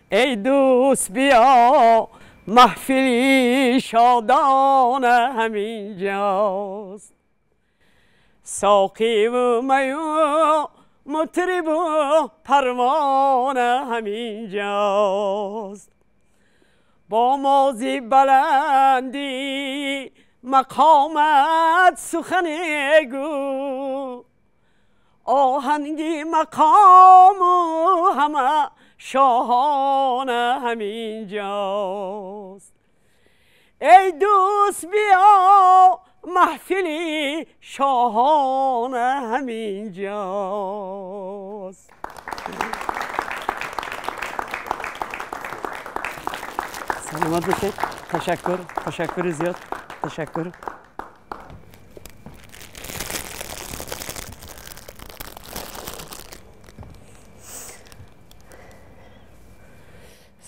Эй дӯст, биё, маҳфили шодона ҳаминҷост. Соқиву маю мутрибу парвона ҳаминҷост. Бо мози баландӣ мақомат сухане гӯ, оҳанги мақому ҳама шоҳона ҳаминҷост. Эй дӯст, биё, маҳфили шоҳона ҳаминҷост. Саломат бошед. Ташаккур, ташаккури зиёд, ташаккур.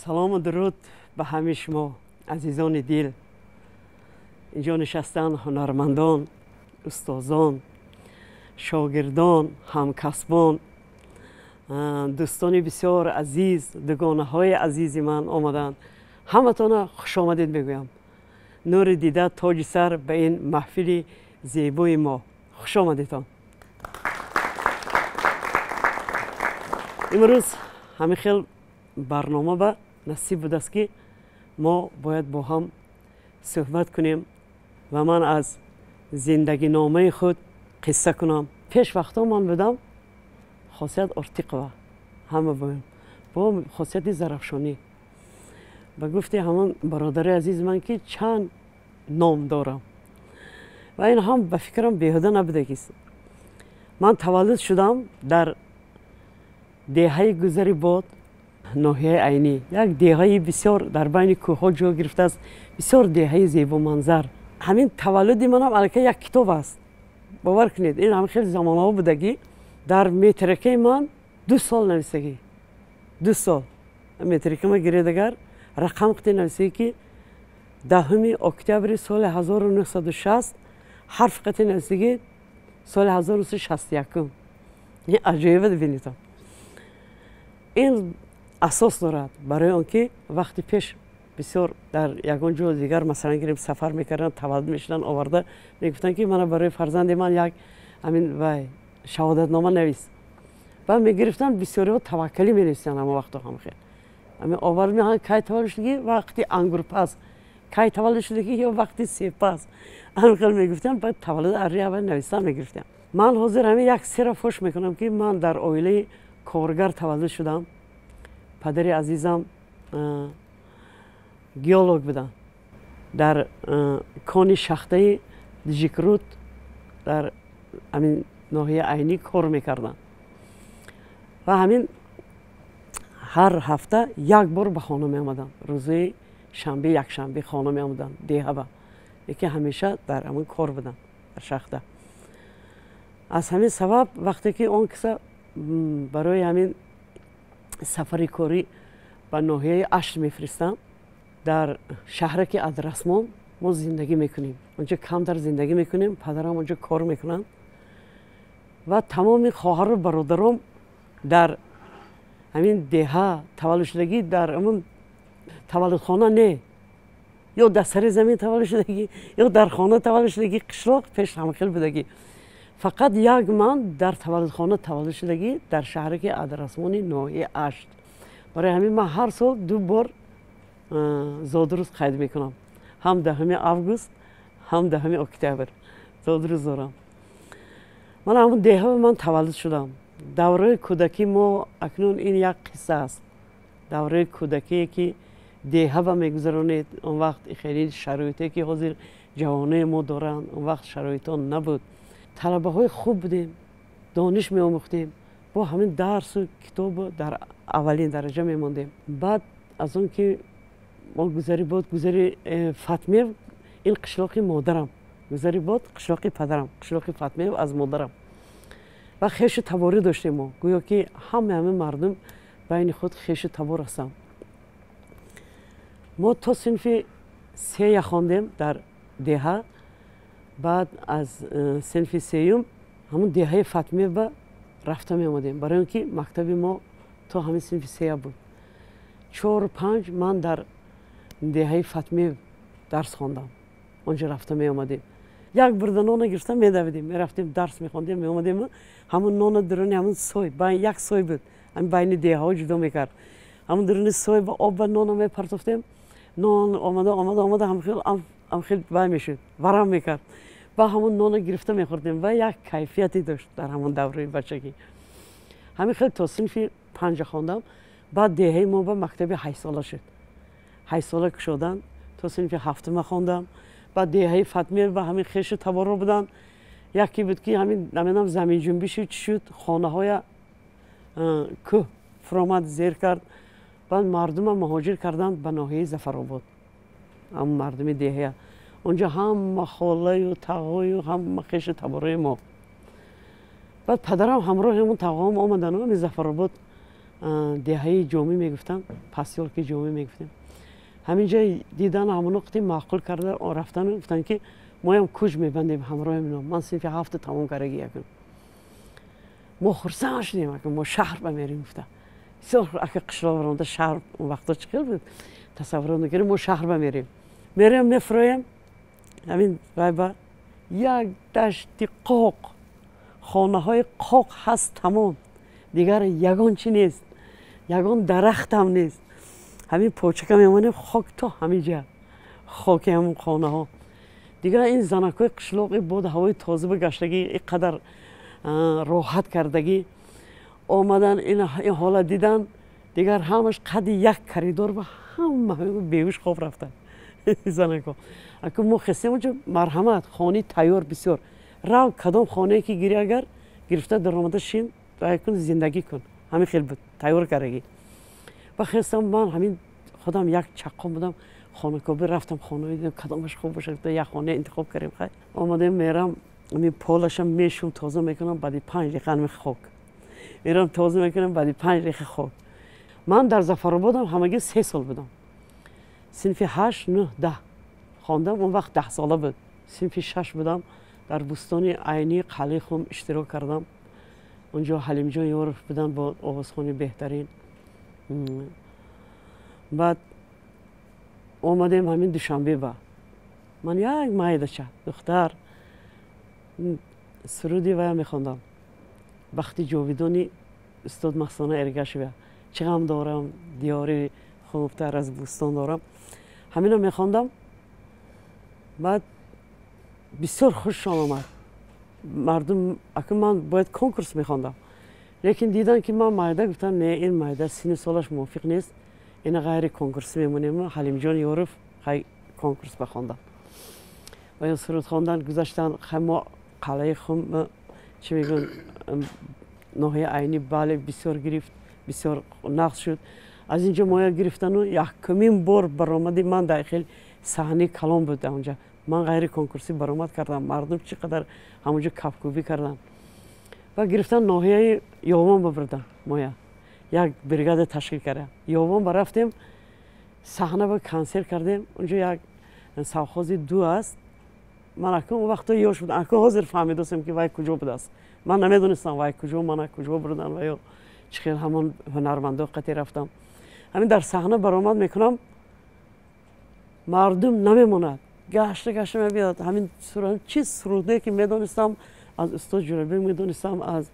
Салому дуруд ба ҳамаи шумо азизони дил. Инҷо нишастан ҳунармандон, устозон, шогирдон, ҳамкасбон, дӯстони бисёр азиз, дугонаҳои азизи ман омаданд. Ҳаматона хушомадед мегӯям. Нури дида, тоҷи сар, ба ин маҳфили зебои мо хуш омадедон. Имрӯз ҳамин хел барнома ба насиб будааст, ки мо бояд бо ҳам суҳбат кунем ва ман аз зиндагиномаи худ қисса кунам. Пеш вақтҳо ман будам Хосият Ортиқова, ҳама боем бо хосияти Зарафшонӣ. Ба гуфти ҳамон бародари азизи ман, ки чанд ном дорам, ва ин ҳам ба фикрам беҳуда набудагист. Ман таваллуд шудам дар деҳаи Гузари Бод, ноҳияи Айнӣ, як деҳаи бисёр дар байни кӯҳҳо ҷой гирифтааст, бисёр деҳаи зебоманзар. Ҳамин таваллуди манам аллакай як китоб аст, бовар кунед. Ин ҳам хеле замонаҳо будагӣ. Дар метрикаи ман 2 сол нависагӣ, 2 сол метрикама гиредагар рақам қити нависагӣ, ки 10-уми октябри соли 1960, ҳарф қати нависагӣ соли 1961. Ин аҷоиба бинедам. Ин асос дорад, барои он ки вақти пеш бисёр дар ягон ҷо дигар, масалан гирем, сафар мекарданд, таваллуд мешуданд, оварда мегуфтанд, ки мана барои фарзанди ман як ҳамин вай шаҳодатнома навис. Ва мегирифтанд, бисёриҳо таваккалӣ менависанд. Ҳамон вақто ҳам хел ҳамин овард меҳан, кай таваллуд шудагӣ, вақти ангурпаз кай таваллуд шудагӣ ё вақти себпаз, ҳамин хел мегуфтанд. Баъд таваллуд арри аввал навистан мегирифтам. Ман ҳозир ҳамин як сира фош мекунам, ки ман дар оилаи коргар таваллуд шудам. Падари азизам геолог буданд, дар кони шахтаи Дижикруд дар ҳамин ноҳияи Айнӣ кор мекарданд ва ҳамин ҳар ҳафта як бор ба хона меомаданд, рӯзои шанбе, якшанбе хона меомаданд деҳаба, яке ҳамеша дар ҳамин кор буданд, дар шахта. Аз ҳамин сабаб, вақте ки он киса барои ҳамин сафари корӣ ба ноҳияи Ашт мефиристанд, дар шаҳраки Адрасмон мо зиндагӣ мекунем, онҷо камтар зиндагӣ мекунем, падарам онҷо кор мекунанд ва тамоми хоҳару бародаром дар ҳамин деҳа таваллуд шудагӣ, дар ҳамон таваллудхона не, ё дар сари замин таваллуд шудагӣ, ё дар хона таваллуд шудагӣ. Қишлоқ пеш ҳамхел будагӣ. Фақат як ман дар таваллудхона таваллуд шудагӣ, дар шаҳраки Адрасмони ноҳияи Ашт. Барои ҳамин ман ҳар сол ду бор зодрӯз қайд мекунам: ҳам 10-уми август, ҳам 10-уми октябр зодрӯз дорам. Ман ҳамон деҳа ман таваллуд шудам. Давраи кӯдакӣ мо акнун ин як қисса аст. Давраи кӯдакие, ки деҳаба мегузаронед, он вақт хеле шароите, ки ҳозир ҷавонои мо доранд, он вақт шароитон набуд. Талабаҳои хуб будем, дониш меомӯхтем, бо ҳамин дарсу китобу дар аввалин дараҷа мемондем. Баъд аз он ки мо Гузари Бод, гузари Фатмев, ин қишлоқи модарам, Гузари Бод қишлоқи падарам, қишлоқи Фатмев аз модарам, ва хешу таборӣ доштем мо, гӯё ки ҳамаи ҳамин мардум байни худ хешу табор ҳастанд. Мо то синфи сея хондем дар деҳа. Баъд аз синфи сеюм ҳамон деҳаи Фатмева рафта меомадем, барои он ки мактаби мо то ҳамин синфи сея буд. 4-5 ман дар деҳаи Фатме дарс хондам. Онҷо рафта меомадем. Як бурда нона гирифта медавидем, мерафтем, дарс мехондем, меомадем. Ҳамун нона дуруни ҳамун сой, як сой буд, ҳамин байни деҳаҳо ҷудо мекард. Ҳамун дуруни сой ба об ба нона мепартофтем. Нон омада омада омада ҳамхел бай мешуд, варам мекард. Ба ҳамун нона гирифта мехӯрдем ва як кайфияте дошт дар ҳамун давраи бачагӣ. Ҳамин хел то синфи 5 хондам. Баъд деҳаи мо ба мактаби 8сола шуд. 8сола кушодан то синфи 7 хондам. Баъд деҳаи Фатме ба ҳамин хешу таборо буданд. Яке буд ки ҳамин намедонам заминҷунбиши чӣ шуд, хонаҳоя кӯҳ фуромад, зер кард. Баъд мардума муҳоҷир карданд ба ноҳияи Зафаробод. Ҳамун мардуми деҳая. Онҷо ҳама холаю тағою ҳама хешу таборои мо. Баъд падарам ҳамроҳи ҳамун тағоам омадану ҳамин Зафаробод деҳаи Ҷомӣ мегуфтанд, посёлки Ҷомӣ мегуфтем. Ҳаминҷа дидан ҳамоно қити маъқул карда рафтану гуфтанд ки моям куҷ мебандем ҳамроҳи ино. Ман синфи 7 тамом кардаги якун. Мо хурсанд шудем, ака мо шаҳр ба мерем гуфта. Бисёр ака қишлоқ баромада шаҳр он вақто чӣ хел буд, тасаввур накардем, мо шаҳр ба мерем. Мерем, мефуроем, ҳамин вай ба як дашти қоқ, хонаҳои қоқ ҳаст тамом, дигар ягон чӣ нест, ягон дарахтам нест. Ҳамин почака мемонем, хок то ҳамин ҷа, хоки ҳамун хонаҳо. Дигар ин занакҳои қишлоқи боду ҳавои тоза ба гаштагӣ, ин қадар роҳат кардагӣ омадан, ин ҳолат дидан, дигар ҳамаш қади як коридор ба ҳама беҳуш хоб рафтанд занакҳо. Аку мо хестем онҷо, марҳамат, хонаи тайёр бисёр. Рав кадом хонае ки гирӣ, агар гирифта даромада шин, рай кун, зиндагӣ кун. Ҳамин хел буд, тайёр кардагӣ. Ба хестам ман ҳамин худам як чаққон будам, хонакобӣ рафтам, хона дидам кадомаш хуб бошад, як хона интихоб кардем. Хай омадем, мерам ҳамин полашам мешум, тоза мекунам, баъди 5 дақиқа ҳамин хок мерам тоза мекунам, баъди 5 дақиқа хок. Ман дар Зафарободам ҳамагӣ 3 сол будам. Синфи 8, 9, 10 хондам. Он вақт 10 сола буд. Синфи 6 будам. Дар бӯстони Айнӣ Қалъаи Хум иштирок кардам. Онҷо Ҳалимҷон Ёров буданд бо овозхони беҳтарин. Баъд омадем ҳамин Душанбе ба. Ман як майдача духтар суруди вая мехондам. Бахти ҷовидони устод Махсона Эргашева. Чӣ ғам дорам, диёри хубтар аз бӯстон дорам. Ҳамино мехондам. Баъд бисёр хушшон омад. Мардум, ака ман бояд конкурс мехондам. Лекин дидан ки ман майда, гуфтам не, ин майда синни солаш мувофиқ нест, ина ғайри конкурсӣ мемонем. Ҳалимҷон Ёров хай конкурс бахондам. Ва ин суруд хондан гузаштан, хай мо Қалъаи Хум чӣ мегӯянд, ноҳияи Айнӣ бале бисёр гирифт, бисёр нақс шуд. Аз инҷо моя гирифтану якумин бор баромади ман дар хел саҳнаи калон буд онҷа. Ман ғайри конкурсӣ баромад кардам, мардум чӣ қадар ҳамонҷо кафкӯбӣ карданд. Ва гирифтан ноҳияи Ёвон бабурдан моя. Як бригада ташкил карда. Ёвон ба рафтем, саҳна ба консерт кардем. Онҷо як совхози 2 аст. Ман акун он вақто ёш будам. Акун ҳозир фаҳмидостам ки вай куҷо будааст. Ман намедонистам вай куҷо, мана куҷо бурдан ва ё чӣ хел ҳамон ҳунармандо қатӣ рафтам. Ҳамин дар саҳна баромад мекунам, мардум намемонад. Гашта гашта мебиёд. Ҳамин чӣ сурудае ки медонистам, аз устод Ҷӯрабек медонистам, аз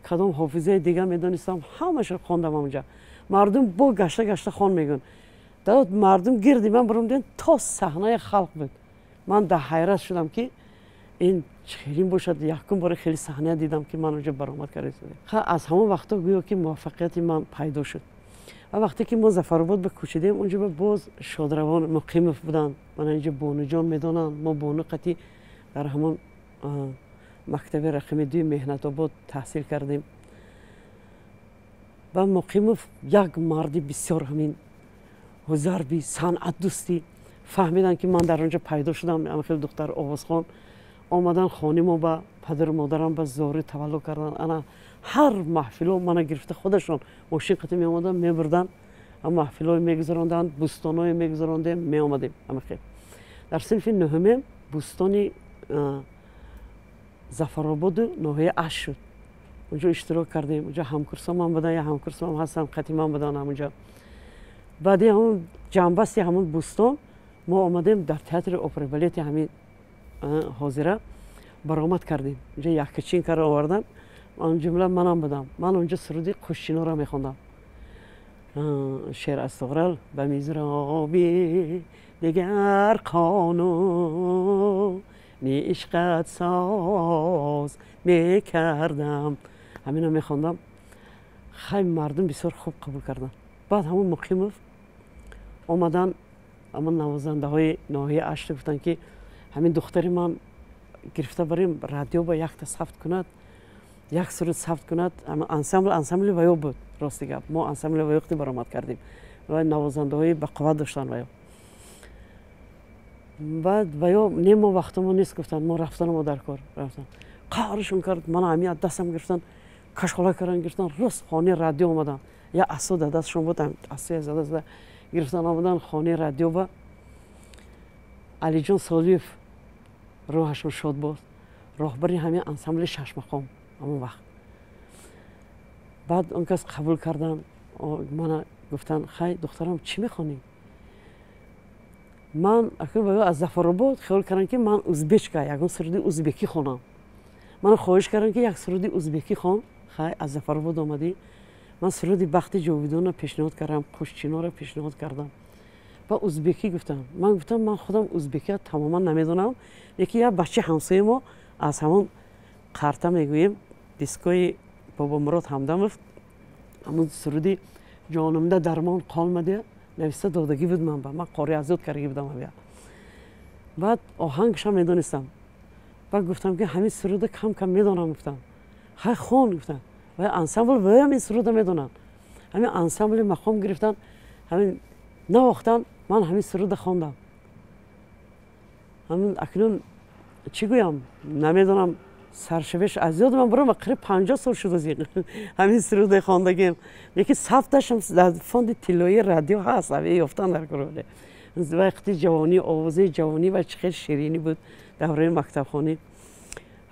кадом ҳофизаи дига медонистам, ҳамашро хондам ҳамонҷа. Мардум бо гашта гашта хон мегӯянд. Дад мардум гирди ман баромадем то саҳнаи халқ буд. Ман дар ҳайрат шудам ки ин хелин бошад. Якум бора хеле саҳна дидам ки ман онҷо баромад карда истодем. Аз ҳамон вақто гӯё ки муваффақияти ман пайдо шуд. Ва вақте ки мо Зафаробод ба кӯчидем, онҷо боз Шодравон Муқимов буданд. Мана инҷо Бонуҷон медонанд. Мо Бону қатӣ дар ҳамон мактаби рақами 2 Меҳнатобод таҳсил кардем. Ва Муқимов як марди бисёр ҳамин ҳузарби санъатдӯстӣ фаҳмиданд ки ман дар онҷо пайдо шудам, ҳамин хел духтар овозхон. Омадан хони мо ба падару модарам ба зорӣ таваллуд карданд. Ана ҳар маҳфило мана гирифта худашон мошин қатӣ меомаданд, мебурданд, маҳфилҳое мегузаронданд, бӯстоное мегузарондем, меомадем. Ҳамин хел дар синфи 9 бӯстони Зафарободу ноҳияи Ашт шуд. Онҷо иштирок кардем. Онҷо ҳамкурсомам буданд, як ҳамкурсомам ҳастам, қатӣ ман буданд ҳамонҷо. Баъди ҳамун ҷамъбасти ҳамун Бӯстон мо омадем дар театри опера балети ҳамин ҳозира баромад кардем. Унҷа яккачинкаро овардан, он ҷумла манам будам. Ман унҷа суруди Қушчиноро мехондам. Шеър аз Туғрал ба мизроби дигар қонуни ишқат соз мекардам. Ҳамино мехондам. Хай, мардум бисёр хуб қабул карданд. Баъд ҳамун Муқимов омадан, ҳамун навозандаҳои ноҳияи Ашт гуфтанд, ки ҳамин духтари ман гирифта барем радио ба якта сабт кунад, як суруд сабт кунад. Ансамбл, ансамбли ваё буд. Рости гап, мо ансамбли ваёқти баромад кардем ва навозандаҳои бақувват доштанд ваё. Баъд ваё не, мо вақтамо нест, гуфтанд, мо рафтанамо дар кор. Рафтан, қаҳршон кард, мана ҳамин аз дастам гирифтан, кашхола кардан гирифтан, рост хонаи радио омадан. Як асо дар дастшон буд, асоя зада зада гирифтан омадан хонаи радио. Ба Алиҷон Солиев, рӯҳашон шод бод, роҳбари ҳамин ансамбли шашмақом ҳамон вақт. Баъд он кас қабул кардан мана, гуфтанд: «Хай, духтарам, чӣ мехонӣ?» Ман аз Зафаробод хиёл кардам, ки ман узбечка, ягон суруди узбекӣ хонам. Мана хоҳиш кардам, ки як суруди узбекӣ хон, хай, аз Зафаробод омадӣ. Ман суруди Бахти ҷовидонро пешниҳод кардам, Қушчиноро пешниҳод кардам ва узбекӣ гуфтам. Ман гуфтам, ман худам узбекия тамоман намедонам, лекин як бачаи ҳамсояи мо аз ҳамон қарта мегӯем, дискои Бобомурод Ҳамдамов, ҳамон суруди «Ҷонумда дармон қолмади» нависта додагӣ буд. Ман ба ман қори азёд кардагӣ будам авя. Баъд оҳангашам медонистам. Баъд гуфтам, ки ҳамин суруда кам кам медонам. Гуфтам: «Хай, хон», гуфтам. Ва ансамбл ваям ин суруда медонанд. Ҳамин ансамбли мақом гирифтан, ҳамин навохтан, ман ҳамин суруда хондам. Ҳамин акнун чӣ гӯям, намедонам, саршавиш аз ёдам баром, қариб 50 сол шуд аз ҳамин суруде хондагим, лекин сабташам дар фонди тиллоии радио ҳаст, ҳамин ёфтан дар куроне. Вақти ҷавонӣ, овозаи ҷавонӣ ва чӣ хел ширинӣ буд. Давраи мактабхонӣ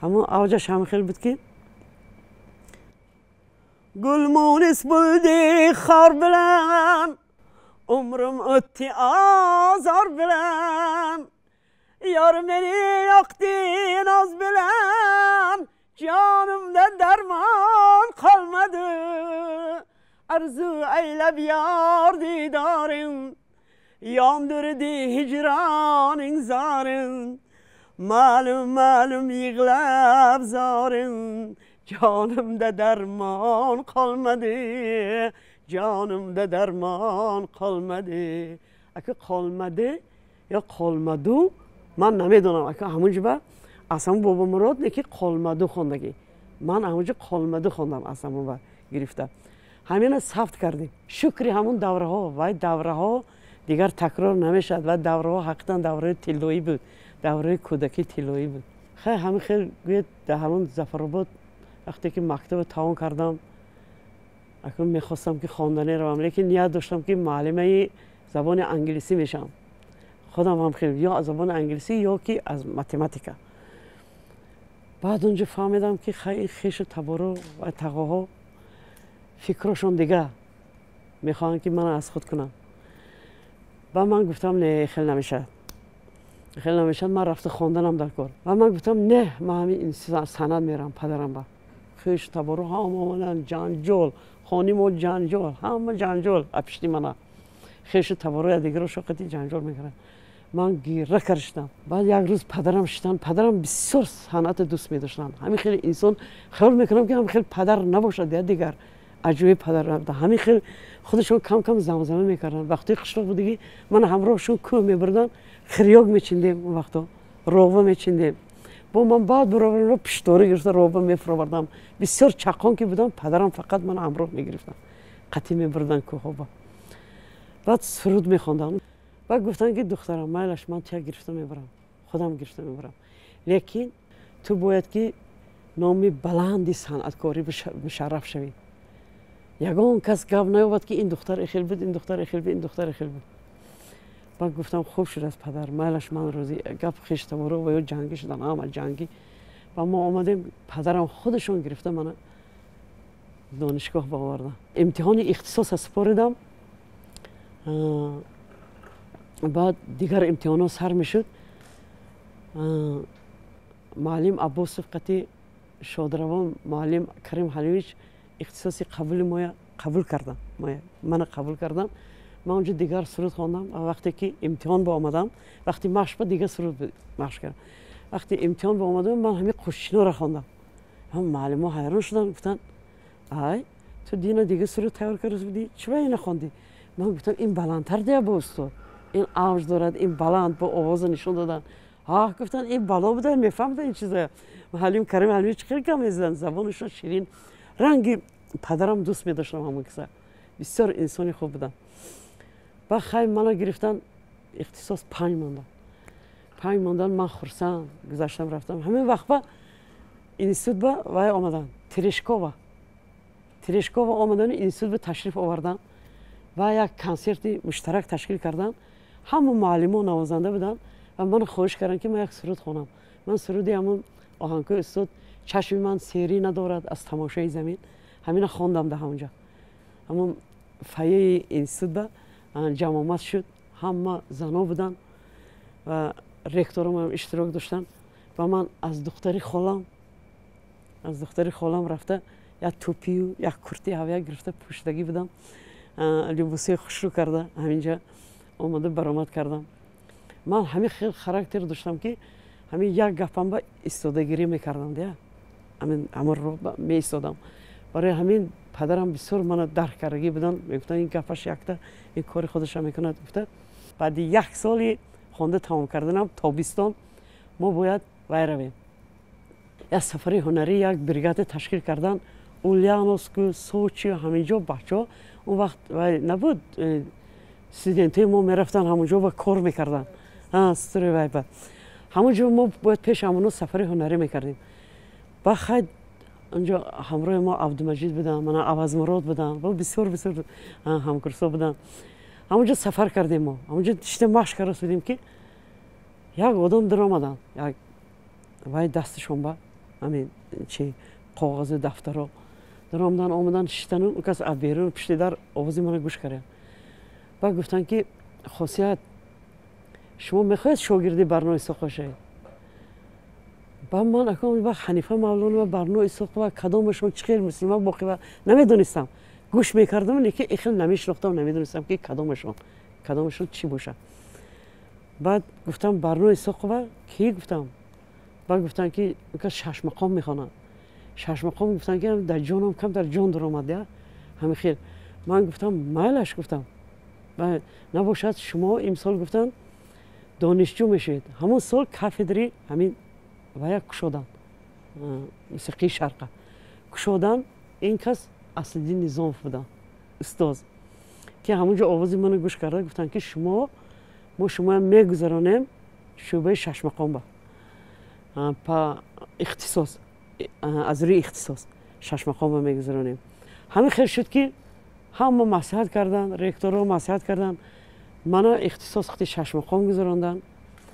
ҳамон авҷаш ҳамин хел буд, ки gulmunis bo'ldi xor bilan, umrim o'tdi ozor bilan, yor meni yoqdi noz bilan, jonimda darmon qolmadi, arzu aylab yor didorin, yondirdi hijroning zorin, ma'lum ma'lum yig'lab zorin, jonimda darmon qolmadi, jonimda darmon qolmadi. Aka, qolmadi yo qolmadu, ман намедонам, ака. Ҳамунҷа аз ҳамун Бобомурод неки «Қолмаду» хондагӣ, ман ҳамунҷа «Қолмаду» хондам, аз ҳамун ба гирифта ҳамина сабт кардем. Шукри ҳамун давраҳо, вай давраҳо дигар такрор намешавад. Ва давраҳо ҳақиқатан давраи тиллоӣ буд, давраи кӯдакӣ тиллоӣ буд. Хай, ҳамин хел гӯяд, дар ҳамун Зафаробод вақте ки мактаба тамом кардам, акнун мехостам, ки хонданӣ равам, лекин ният доштам, ки муаллимаи забони англисӣ мешавам. Худам ҳам хел ё аз забони англисӣ, ё ки аз математика. Баъд онҷо фаҳмидам, ки хай, ин хешу таборо ва тағоҳо фикрошон дига, мехоҳанд, ки мана аз худ кунам. Ба ман гуфтам: «Не, хел намешавад, хел намешавад, ман рафта хонданам дар кор». Ва ман гуфтам: «Не, ман ҳамин санъат мерам». Падарам ба хешу таборо ҳама омадан, ҷанҷол, хони мо ҷанҷол, ҳама ҷанҷол апишти мана. Хешу таборо якдигаро шоқати ҷанҷол мекарданд. Ман гирра кард шудам. Баъд як рӯз падарам шитанд. Падарам бисёр санъата дӯст медоштанд. Ҳамин хеле инсон хаёл мекунам, ки ҳамин хел падар набошад я дигар аҷоиб падар. Ҳамин хел худашон кам кам замзама мекарданд. Вақтои қишлоқ будагӣ ман ҳамроҳшон кӯҳ мебурданд, хирёк мечиндем, он вақто рова мечиндем. Бо ман баъд бароварам, пишторӣ гирифта рова мефуровардам. Бисёр чаққон ки будам, падарам фақат ман ҳамроҳ мегирифтанд, қатъӣ мебурданд кӯҳҳоба. Баъд суруд мехондам. Баъд гуфтанд, ки духтарам, майлаш, ман туя гирифта мебарам, худам гирифта мебарам, лекин ту бояд, ки номи баланди санъаткорӣ мушарраф шавӣ, ягон кас гап наёбад, ки ин духтар ихел буд, ин духтар ихел буд, ин духтар ихел буд. Баъд гуфтам: «Хуб шудааст, падар, майлаш, ман розӣ». Гап хештаборо ва ё ҷангӣ шудан, ҳама ҷангӣ. Ва мо омадем, падарам худашон гирифта мана донишгоҳ баовардан. Имтиҳони ихтисоса супоридам. Баъд дигар имтиҳонҳо сар мешуд. Муаллим Аббосов қати шодравон муаллим Карим Ҳалимович ихтисоси қабули моя қабул карданд, мана қабул карданд. Ман онҷо дигар суруд хондам. Вақте ки имтиҳон ба омадам, вақти машқ ба дигар суруд машқ кардам. Вақти имтиҳон ба омадам, ман ҳамин Қушчиноро хондам. Муаллимо ҳайрон шуданд, гуфтанд: «Ай, ту дина дигар суруд тайёр карда будӣ, чиба ина хондӣ?» Ман гуфтам: «Ин баландтар дия бо устод, ин авҷ дорад, ин баланд бо овоза нишон доданд». Ҳа, гуфтанд, ин бало буда, мефаҳмда ин чизоя. Муаллим Карим Ҳалимович хеле гап мезаданд, забонашон ширин, ранги падарам дӯст медоштам ҳамон киса, бисёр инсони хуб буданд. Ба хай мана гирифтан, ихтисос 5 мондан, 5 мондан. Ман хурсанд гузаштам, рафтам. Ҳамин вақт ба институт ба вай омаданд, Терешкова. Терешкова омадану институт ба ташриф оварданд ва як консерти муштарак ташкил карданд. Ҳама муаллимо навозанда буданд ва ман хоҳиш карданд, ки ман як суруд хонам. Ман суруди ҳамон оҳангҳои устод, «Чашми ман серӣ надорад аз тамошои замин», ҳамина хондам. Дар ҳамонҷа, ҳамон фойеи институт ба ҷамъомад шуд, ҳама зано буданд ва ректорам иштирок доштанд. Ва ман аз духтари холам рафта як тӯпию як курти ҳавя гирифта пӯшидагӣ будам, либосҳои хушрӯ карда ҳаминҷа омада баромад кардам. Ман ҳамин хел характер доштам, ки ҳамин як гапам ба истодагирӣ мекардам, дия, ҳамон роҳ меистодам. Барои ҳамин падарам бисёр мана дарк кардагӣ буданд, мегуфтанд: «Ин гапаш якта, ин кори худашам мекунад», гуфта. Баъди як соли хонда тамом карданам, тобистон мо бояд вай равем, як сафари ҳунарӣ, як бригада ташкил кардан, Ульяновску, Сочи, ҳаминҷо. Бачаҳо он вақт вай набуд, студентҳои мо мерафтанд ҳамонҷо ва кор мекарданд. Строй ҳамонҷо мо бояд пеш ҳамоно сафари ҳунарӣ мекардем. Ба хай онҷо ҳамроҳи мо Абдумаҷид буданд, мана Авазмурод буданд ва бисёр бисёр ҳамкурсо буданд. Ҳамонҷо сафар кардем мо. Ҳамонҷо шита машқ карда будем, ки як одам даромаданд, як вай дасташон ба ҳамин чи коғазу дафтаро даромадан, омадан, шиштану он кас аз берун пушти дар овози мана гӯш карданд. Баъд гуфтанд, ки: «Хосият, шумо мехоҳед шогирди Барно Исоқова шавед?» Ба ман акон вақт Ҳанифа Мавлонова, Барно Исоқова, кадомашон, чӣ хел, Муслима Боқива намедонистам. Гӯш мекардам, лекин ихел намешинохтам, намедонистам, ки кадомашон чӣ бошад. Баъд гуфтам: «Барно Исоқова кӣ?» гуфтам. Баъд гуфтанд, ки шашмақом мехонанд. Шашмақом гуфтанд, ки дар ҷонам камтар ҷон даромад, я ҳамин хел. Ман гуфтам: «Майлаш», гуфтам, «набошад, шумо имсол», гуфтанд, «донишҷӯ мешавед». Ҳамон сол кафедри ҳамин вая кушоданд, мусиқии шарқа кушоданд. Ин кас Аслиддин Низомов буданд устоз, ки ҳамонҷо овози маро гӯш карда гуфтанд, ки шумо, мо шумоям мегузаронем шӯъбаи шашмақом ба па ихтисос, аз рӯи ихтисос шашмақомба мегузаронем. Ҳамин хел шуд, ки ҳама маслиҳат карданд, ректорҳо маслиҳат карданд, мана ихтисос қати шашмақом гузаронданд.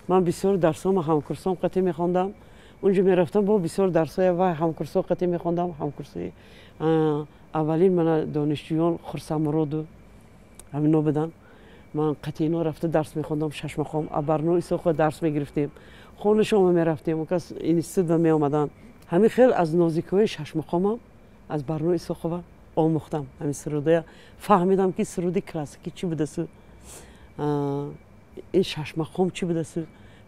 Ман бисёр дарсҳома ҳамкурсом қатӣ мехондам. Унҷо мерафтам, бо бисёр дарсҳоя вай ҳамкурсҳо қатӣ мехондам. Ҳамкурсҳои аввалин мана донишҷӯён Хурсамуроду ҳамино буданд. Ман қатъи ино рафта дарс мехондам шашмақом, Барно Исоқова дарс мегирифтем, хонашома мерафтем, он кас институт ба меомаданд. Ҳамин хел аз нозикиҳои шашмақомам аз Барно Исоқова омӯхтам. Ҳамин сурудая фаҳмидам, ки суруди классикӣ чӣ будасу, ин шашмақом чӣ будасу,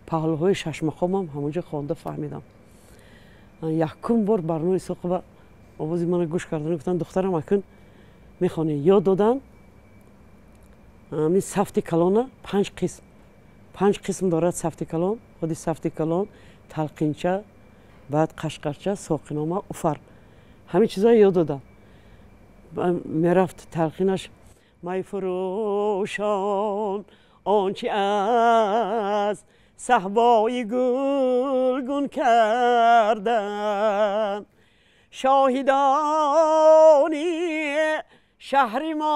паҳлӯҳои шашмақомам ҳамонҷо хонда фаҳмидам. Якум бор Барно Исоқова овози маро гӯш кардан, гуфтанд: «Духтарам, акун мехонӣ». Ёд доданд ҳамин сафти калона, панҷ қисм, панҷ қисм дорад сафти калон, худи сафти калон: талқинча, баъд қашқарча, соқинома, уфар. Ҳамин чизҳоро ёд додам. Мерафт талқинаш: «Майфурӯшон, он чи аз саҳбои гулгун карданд, шоҳидони шаҳри мо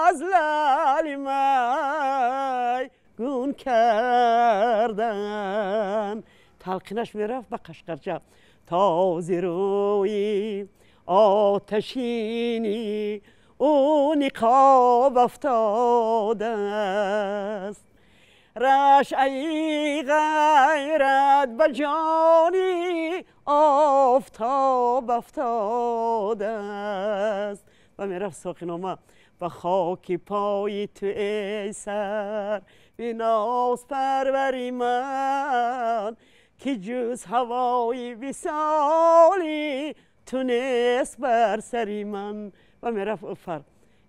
аз лаъли майгун карданд». Талқинаш мерафт ба қашқарча: «Този рӯи оташини ӯ ниқоб афтодааст. Рашъаи ғайрат ба ҷони офтоб афтодааст. Ва мерафт соқинома: ба хоки пои ту эй сар биноз парвари ман, ки ҷуз ҳавои висоли ту нест бар сари ман. Ва мерафт уфар: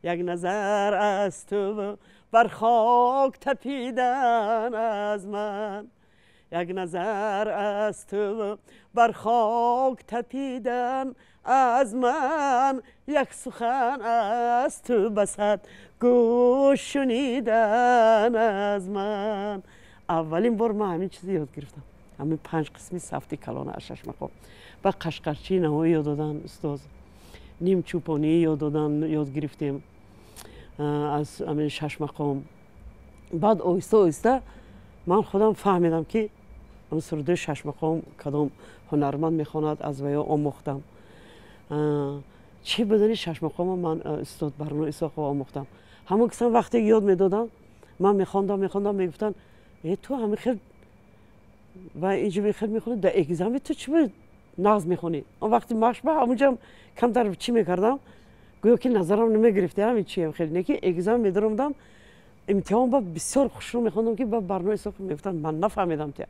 як назар аз ту бар хок тапидан аз ман, як назар аз ту бар хок тапидан аз ман, як сухан аз ту басад гӯш шунидан аз ман. Аввалин бор ман ҳамин чизи ёд гирифтам, ҳамин панҷ қисми сафти калона аз шашмақом. Ба қашқарчии Навоӣ ёд додан устоз, нимчӯпонӣ ёд додан, ёд гирифтем аз ҳамин шашмақом. Баъд оҳиста оҳиста ман худам фаҳмидам, ки сурудаи шашмақом кадом ҳунарманд мехонад, аз ваё омӯхтам. Чӣ будани шашмақомо ман устод Барно Исоқова омӯхтам. Ҳамон кисан вақте ёд медодам, ман мехондам, мехондам, мегуфтанд: э, ту ҳамин хел ва инҷо хел мехонӣ, дар экзамен ту чӣ нағз мехонӣ? Он вақти машба ҳамунҷам камтар чӣ мекардам, гӯё ки назарам намегирифта ҳамин чи хел не, ки экзамен медаромдам, имтиҳон ба бисёр хушрӯ мехондам, ки ба Барно Исоқов мегуфтанд: ман нафаҳмидам тя,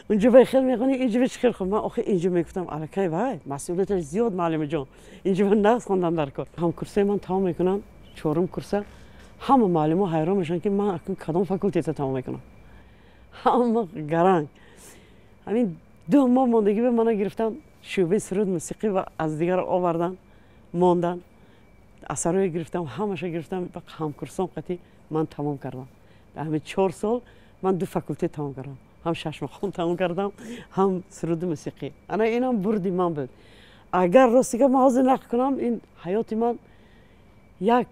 унҷо ба хел мехонӣ, инҷо ба чӣ хел хон? Ман охи инҷо мегуфтам: аллакай вай масъулияташ зиёд, муаллимаҷон, инҷо ба нағз хондам дар кор. Ҳамкурсаи ман тамом мекунам, чорум курса, ҳама муаллимо ҳайрон мешаванд, ки ман акнун кадом факултета тамом мекунам. Ҳама гаранг. Ҳамин 2 моҳ мондагӣ ба мана гирифтан шӯъбаи суруд мусиқӣ ва аз дигар овардан мондан, асарое гирифтам, ҳамаша гирифтам, ба ҳамкурсом қатӣ ман тамом кардам. Дар ҳамин 4 сол ман ду факултет тамом кардам, ҳам шашмақом тамом кардам, ҳам суруди мусиқӣ. Ана инам бурди ман буд. Агар рости гап ман ҳозир нақл кунам, ин ҳаёти ман як,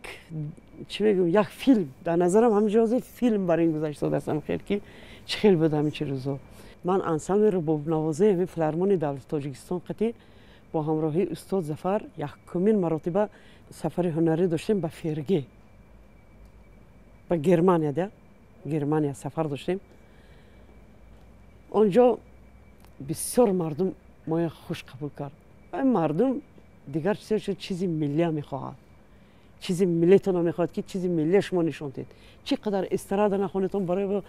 чӣ мегӯям, як филм дар назарам, ҳаминҷо ҳозир филм бар ин гузаштодастам хел, ки чӣ хел буд ҳамин чи рӯзо. Ман ансамбли рубобнавозии ҳамин филармонии давлати Тоҷикистон қатӣ бо ҳамроҳии устод Зафар якумин маротиба сафари ҳунарӣ доштем ба Ферге, ба Германия, да, Германия сафар доштем. Он ҷо бисёр мардум моя хуш қабул кард. Мардум дигар чизе, чизи миллия мехоҳад, чизи миллиятона мехоҳад, ки чизи миллия шумо нишон диҳед. Чӣ қадар эстрада нахонедон, барои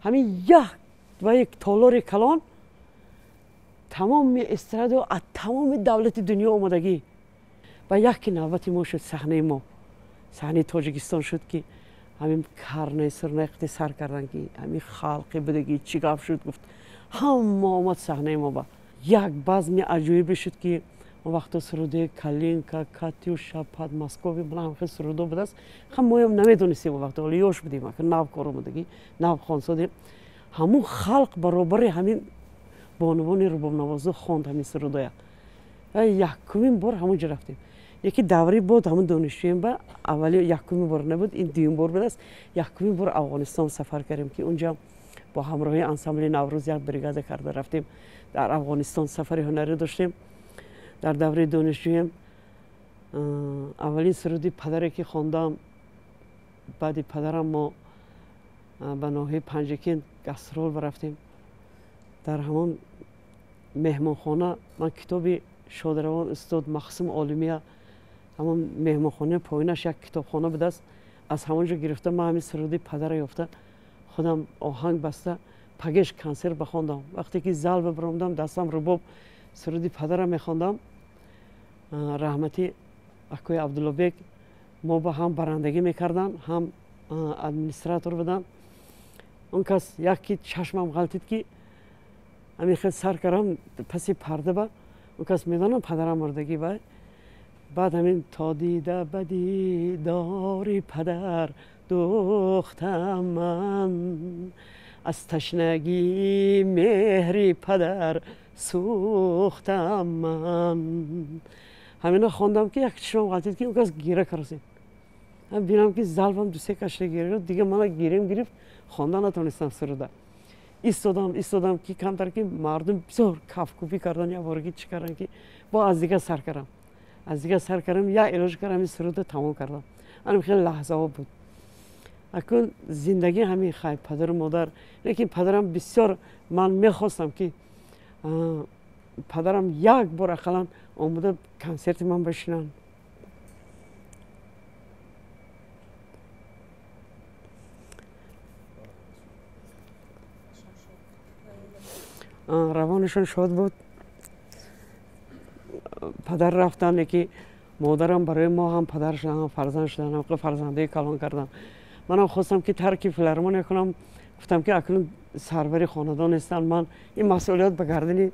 ҳамин як ва як толори калон тамоми эстрада аз тамоми давлати дунё омадагӣ ва яке навбати мо шуд, саҳнаи мо саҳнаи Тоҷикистон шуд, ки ҳамин карнай сурнай қити сар кардан, ки ҳамин халқи будагӣ чӣ гап шуд, гуфт, ҳама омад саҳнаи мо. Ба як базми аҷоибе шуд, ки он вақто суруди «Калинка», «Катюша», «Подмосковье», мана хел сурудо будааст. Ха, моям намедонистем он вақто, ҳоло ёш будем, нав кор омадагӣ, нав хонсодем. Ҳамун халқ баробари ҳамин бонувони рубобнавозо хонд ҳамин сурудоя. Якумин бор ҳамон ҷо рафтем. Яки даври буд, ҳамун донишҷӯем ба аввали якумин бор набуд, ин дуюм бор будааст. Якумин бор Афғонистон сафар кардем, ки унҷа бо ҳамроҳии ансамбли «Наврӯз» як бригада карда рафтем, дар Афғонистон сафари ҳунарӣ доштем дар давраи донишҷӯем. Аввалин суруди падаре ки хондам, баъди падарам мо ба ноҳияи Панҷакент гастрол рафтем. Дар ҳамон меҳмонхона ман китоби шодравон устод Махсум Олимия, ҳамон меҳмонхонаи поинаш як китобхона будааст, аз ҳамон ҷо гирифта, ман ҳамин суруди падара ёфта, худам оҳанг баста, пагеш консерт бахондам. Вақте ки зал бибаромдам, дастам рубоб, суруди падара мехондам. Раҳмати акои Абдуллобек мо ба ҳам барандагӣ мекарданд, ҳам администратор буданд. Он кас як ки чашмам ғалтид, ки ҳамин хел сар кардам паси парда ба он кас, медонам падарам мурдагӣ. Вай баъд ҳамин то дида ба дидори падар духтам ман, аз ташнагии меҳри падар сӯхтам ман, ҳамина хондам, ки як чишмам ғалтид, ки он кас гира карасид. Бинам, ки залбам дусе кашта гира, дига мана гирем гирифт, хонда натонистам суруда. Истодам, истодам, ки камтар ки мардум бисёр кафкӯбӣ кардан, якбораги чӣ кардан, ки бо аз дигар сар кардам. Аз дигар сар кардам, як илоҷ кардам, ҳамин суруда тамом кардам. Анам хеле лаҳзаҳо буд. Акун зиндагӣ ҳамин хай, падару модар. Лекин падарам бисёр ман мехостам ки падарам як бор ақаллан омада консерти ман бишинанд. Равонашон шод буд. Падар рафтанд, лекин модарам барои мо ҳам падар шуданд, ҳам фарзанд шуданд, ҳам фарзандаи калон карданд. Манам хостам ки тарки филармония кунам. Гуфтам ки акнун сарвари хонадон нестам, ман ин масъулият ба гардани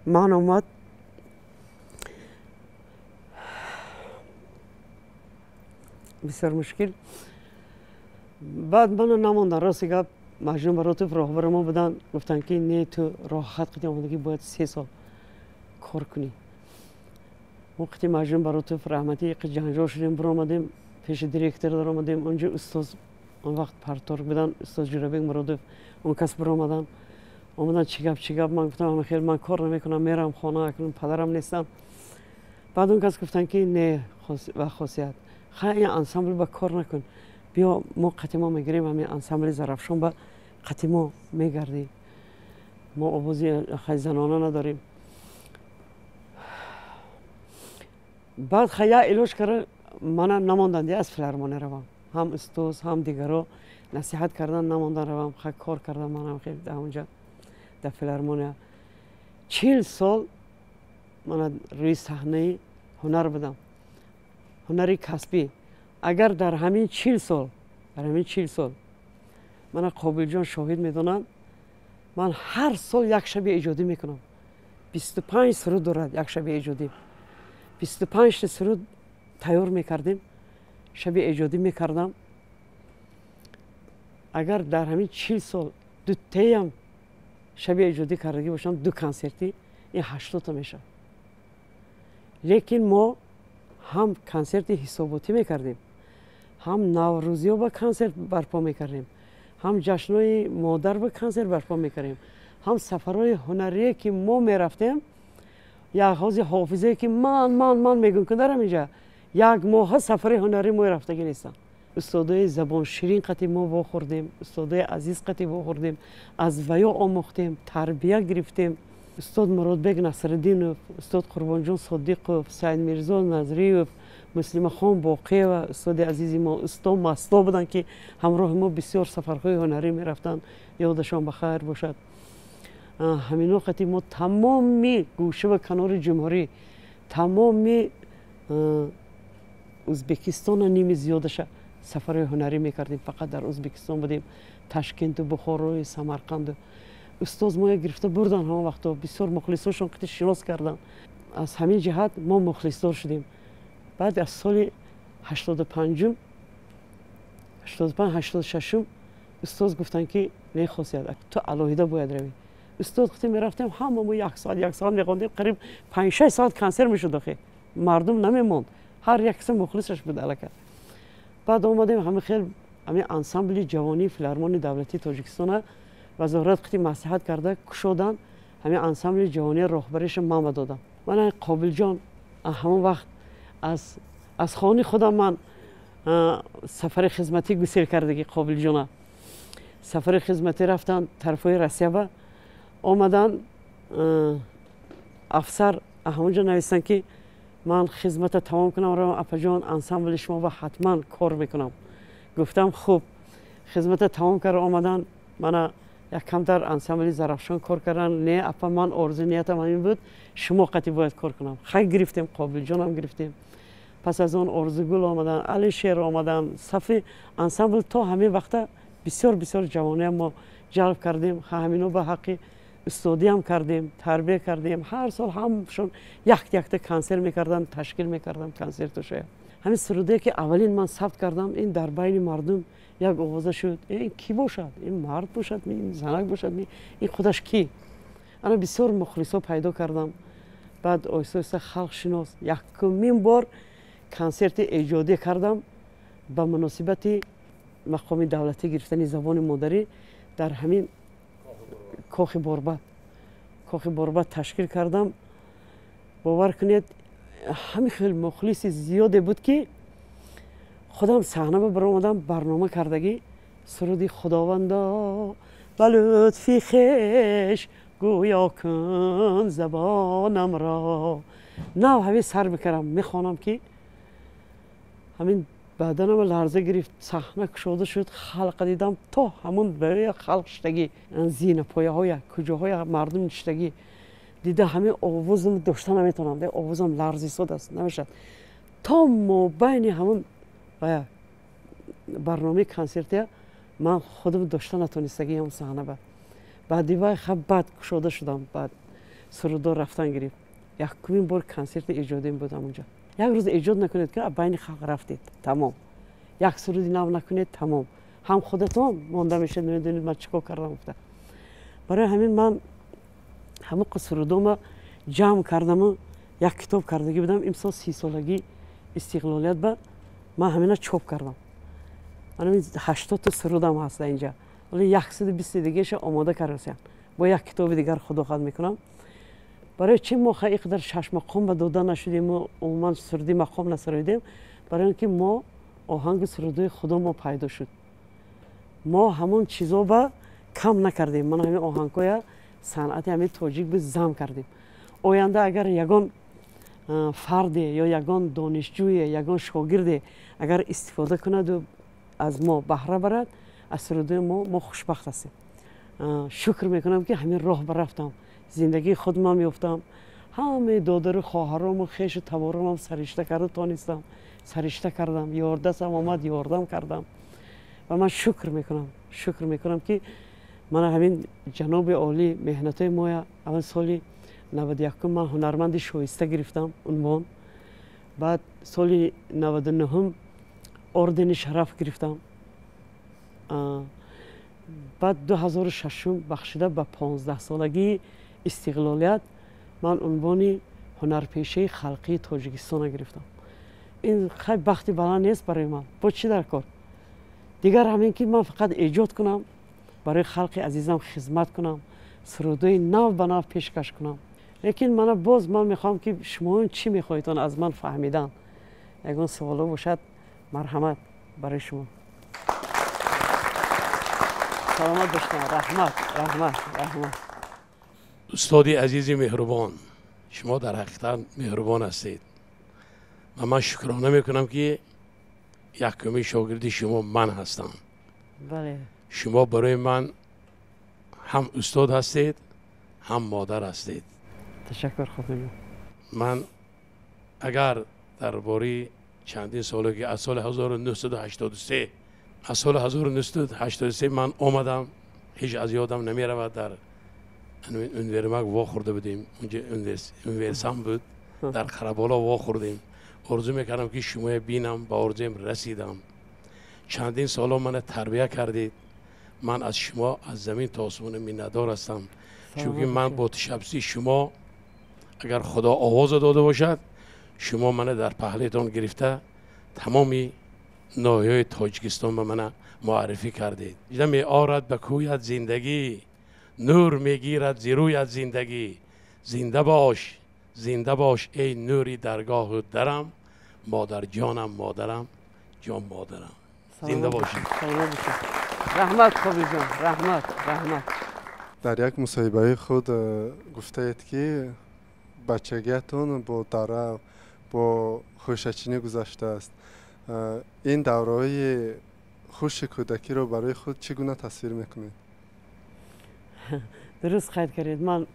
ман омад. Бисёр мушкил. Баъд мана намондан, рости гап, Маҷнун Баротов роҳбари мо буданд, гуфтанд ки не, ту роҳат қити омадагӣ, бояд 3 сол кор кунӣ. Мо қити Маҷнун Баротов раҳматӣ ҷанҷол шудем, биромадем, пеши директор даромадем. Онҷо устоз он вақт парторг буданд, устоз Ҷурабек Муродов, он кас биромаданд. Омаданд, чӣ гап, чӣ гап? Ман гуфтам, хел ман кор намекунам, мерам хона, акнун падарам нестам. Баъд он кас гуфтанд ки не, ва хосият, хай ин ансамбл ба кор накун, биё мо қати мо мегирем, ҳамин ансамбли Зарафшон ба қати мо мегардем, мо овози хай занона надорем. Баъд хай як илоҷ кара мана намонданд аз филармония равам, ҳам устоз ҳам дигаро насиҳат кардан, намондан равам. Хай кор кардам манам хел дар онҷа дар филармония. 40 сол мана рӯи саҳнаи ҳунар будам, ҳунари касбӣ. Агар дар ҳамин 40 сол, дар ҳамин 40 сол мана Қобилҷон шоҳид медонанд, ман ҳар сол як шаби эҷодӣ мекунам. 25 суруд дорад як шаби эҷодӣ. 25 суруд тайёр мекардем, шаби эҷодӣ мекардам. Агар дар ҳамин 40 сол дутаям шаби эҷодӣ кардагӣ бошам, 2 консертӣ, ин 80 мешавад. Лекин мо ҳам консерти ҳисоботӣ мекардем, ҳам наврӯзиҳо ба консерт барпо мекардем, ҳам ҷашнҳои модар ба консерт барпо мекардем, ҳам сафарҳои ҳунарие ки мо мерафтем. Як ҳози ҳофизае ки ман ман ман мегӯм ки дарам инҷа як моҳа сафари ҳунарӣ мо рафтагӣ нестам. Устодои забонширин қати мо вохӯрдем, устодои азиз қати вохӯрдем, аз ваё омӯхтем, тарбия гирифтем. Устод Муродбек Насриддинов, устод Қурбонҷон Содиқов, Саидмирзо Назриев, Муслимахон Боқиева, устоди азизи мо, устод Масло буданд ки ҳамроҳи мо бисёр сафарҳои ҳунарӣ мерафтанд, ёдашон ба хайр бошад. Ҳамино қати мо тамоми гӯша ва канори ҷумҳурӣ, тамоми Ӯзбекистона ними зиёдаша сафарҳои ҳунарӣ мекардем. Фақат дар Ӯзбекистон будем, Ташкенту, Бухорою, Самарқанду. Устоз моя гирифта бурдан ҳамон вақто, бисёр мухлисошон қити шинос карданд. Аз ҳамин ҷиҳат мо мухлисдор шудем. Баъд аз соли 85-ум, 85-86-ум устоз гуфтанд ки не, хосият, ту алоҳида бояд равӣ. Устоз қити мерафтем, ҳама мо як соат, як соат мехондем, қариб 5-6 соат консерт мешуд. Охи мардум намемонд, ҳар як каса мухлисаш буд алака. Баъд омадем ҳамин хел ҳамин ансамбли ҷавонии филармонии давлатии Тоҷикистона вазорат қити маслиҳат карда кушоданд. Ҳамин ансамбли ҷавонии роҳбариша ман ба додам. Ман Қобилҷон ҳамон вақт аз хони худам ман сафари хизматӣ гусел кардагӣ Қобилҷона. Сафари хизматӣ рафтанд тарафҳои Россия ба омаданд, афсар ҳамонҷо навистанд ки ман хизмата тамом кунам, равам апаҷон ансамбли шумо ба ҳатман кор мекунам. Гуфтам хуб. Хизмата тамом карда омаданд, мана як камтар ансамбли Зарафшон кор кардан. Не апа, ман орзу ниятам ҳамин буд, шумо қати бояд кор кунам. Хай гирифтем, Қобилҷонам гирифтем. Пас аз он Орзугул омаданд, Алишер омаданд. Сафи ансамбл то ҳамин вақта бисёр бисёр ҷавониам мо ҷалб кардем. Ҳамино ба ҳаққи устодиам кардем, тарбия кардем. Ҳар сол ҳамшон як якта консерт мекарданд, ташкил мекардам консертошая. Ҳамин сурудае ки аввалин ман сабт кардам, ин дар байни мардум як овоза шуд. Ин кӣ бошад? Ин мард бошад, ин занак бошад, ин худаш кӣ? Ана бисёр мухлисо пайдо кардам. Баъд оҳиста оҳиста халқ шинос. Якумин бор консерти эҷодӣ кардам ба муносибати мақоми давлатӣ гирифтани забони модарӣ дар ҳамин Кохи Борбад. Кохи Борбад ташкил кардам. Бовар кунед, ҳамин хел мухлиси зиёде буд, ки худам саҳна ба баромадам, барнома кардагӣ, суруди «Худовандо, ба лутфи хеш гӯё кун забонамро» нав ҳамин сар мекардам, мехонам, ки ҳамин баданам ларза гирифт. Саҳна кушода шуд, халқа дидам, то ҳамун барои халқ шиштагӣ, зинапояҳоя, куҷоҳоя мардум ништагӣ дида, ҳамин овозам дошта наметавонам, овозам ларзисод аст, намешавад. То мобайни ҳамун барномаи консертия ман худам дошта натонистагиам саҳна ба. Баъди вай хаб баъд кушода шудам, баъд сурудо рафтан гирифт. Якумин бор консерти эҷодим буд ҳамунҷа. Як рӯз эҷод накунед, ки байни халқ рафтед, тамом. Як суруди нав накунед, тамом, ҳам худатон монда мешавед, намедонед, ман чӣ кор кардам гуфта. Барои ҳамин ман ҳамон сурудома ҷамъ кардаму як китоб кардагӣ будам. Имсол 30-солагии истиқлолият ба ман ҳамина чоп кардам. 80-та сурудам ҳаст инҷа, вале 120 дигаша омода кардасям, бо як китоби дигар худо хоҳад мекунам. Барои чӣ мо ин қадар шашмақом ба дода нашудему, умуман суруди мақом насароидем? Барои он ки мо оҳанги сурудои худо мо пайдо шуд, мо ҳамон чизо ба кам накардем. Ман ҳамин оҳангҳоя санъати ҳамин тоҷик би зам кардем. Оянда агар ягон фарде ё ягон донишҷӯе, ягон шогирде агар истифода кунаду аз мо баҳра барад, аз сурудои мо, мо хушбахт ҳастем. Шукр мекунам, ки ҳамин роҳ ба рафтам, зиндагии худмам ёфтам, ҳамаи додару хоҳарому хешу таворамам саришта карда тонистам, саришта кардам, ёрдасам омад, ёрдам кардам. Ва ман шукр мекунам, шукр мекунам, ки мана ҳамин ҷаноби олӣ меҳнатҳои моя. Аввал соли 91-ум ман ҳунарманди шоиста гирифтам унвон, баъд соли 99-ум ордени шараф гирифтам, баъд 2006-ум бахшида ба 15-солагии истиқлолият ман унвони ҳунарпешаи халқии Тоҷикистона гирифтам. Ин хай бахти баланд нест барои ман? Бо чӣ дар кор дигар? Ҳамин ки ман фақат эҷод кунам, барои халқи азизам хизмат кунам, сурудои нав ба нав пешкаш кунам. Лекин мана боз ман мехоҳам, ки шумоён чӣ мехоҳедон аз ман фаҳмидан, ягон суоло бошад, марҳамат барои шумо. Саломат бошед, раҳмат, раҳмат, раҳмат. Устоди азизи меҳрубон, шумо дар ҳақиқат меҳрубон ҳастед ва ман шукрона мекунам, ки якуми шогирди шумо ман ҳастам. Шумо барои ман ҳам устод ҳастед, ҳам модар ҳастед. Ташаккур, хуб. Ман агар дар бораи чандин соле, ки аз соли 1983, аз соли 1983 ман омадам, ҳеҷ аз ёдам намеравад, дар универмаг вохӯрда будем, унҷа универсам буд, дар Қараболо вохӯрдем. Орзу мекардам, ки шумоя бинам, ба орзуям расидам. Чандин соло мана тарбия кардед. Ман аз шумо аз замин то осмона миннатдор ҳастам, чунки ман бо ташаббуси шумо, агар Худо овоза дода бошад, шумо мана дар паҳлӯятон гирифта, тамоми ноҳияҳои Тоҷикистон ба мана муаррифӣ кардед. Меорад ба кӯят зиндагӣ, нур мегирад зи рӯят зиндагӣ. Зинда бош, зинда бош, эй нури даргоҳу дарам, модарҷонам, модарам, ҷон модарам, зинда бошед. Раҳмат, Қобилҷон, раҳмат, раҳмат. Дар як мусоҳибаи худ гуфтаед, ки бачагиятон бо дара, бо хӯшачинӣ гузаштааст. Ин давраҳои хуши кӯдакиро барои худ чӣ гуна тасвир мекунед? Дуруст қайд кардед. Ман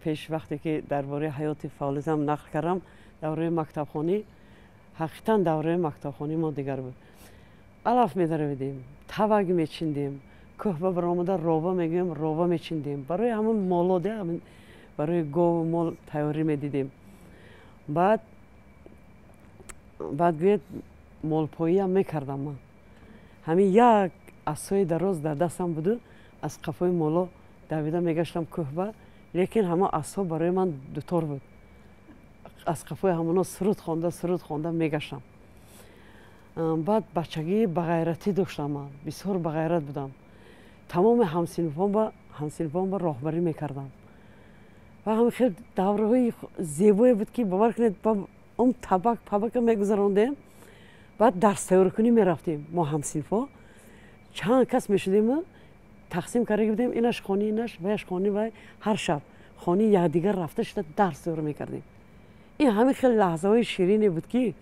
пеш вақте ки дар бораи ҳаёти фаъолиятам нақл кардам, давраи мактабхонӣ, ҳақиқатан давраи мактабхонӣ мо дигар буд. Алаф медаравидем, таваг мечиндем, кӯҳ ба баромада рова мегӯем, рова мечиндем, барои ҳамон моло, барои гову мол тайёрӣ медидем. Баъд гӯед, молпоиам мекардам. Ман ҳамин як асои дароз дар дастам буду, аз қафои моло давида мегаштам кӯҳба. Лекин ҳамон асо барои ман дутор буд. Аз қафои ҳамоно суруд хонда, суруд хонда мегаштам. Баъд бачагии бағайратӣ доштам, ман бисёр бағайрат будам. Тамоми ҳамсинфонба роҳбарӣ мекардам. Ва ҳам хел давраҳои зебое буд, ки бовар кунед, он табак пабака мегузарондем, баъд дарс тайёркунӣ мерафтем. Мо ҳамсинфҳо чанд кас мешудем, тақсим карда будем, инаш хони инаш, ваяш хони вай, ҳар шаб хони якдигар рафта шуда дарс тайёр мекардем. Ин ҳамин хел лаҳзаҳои ширине буд, ки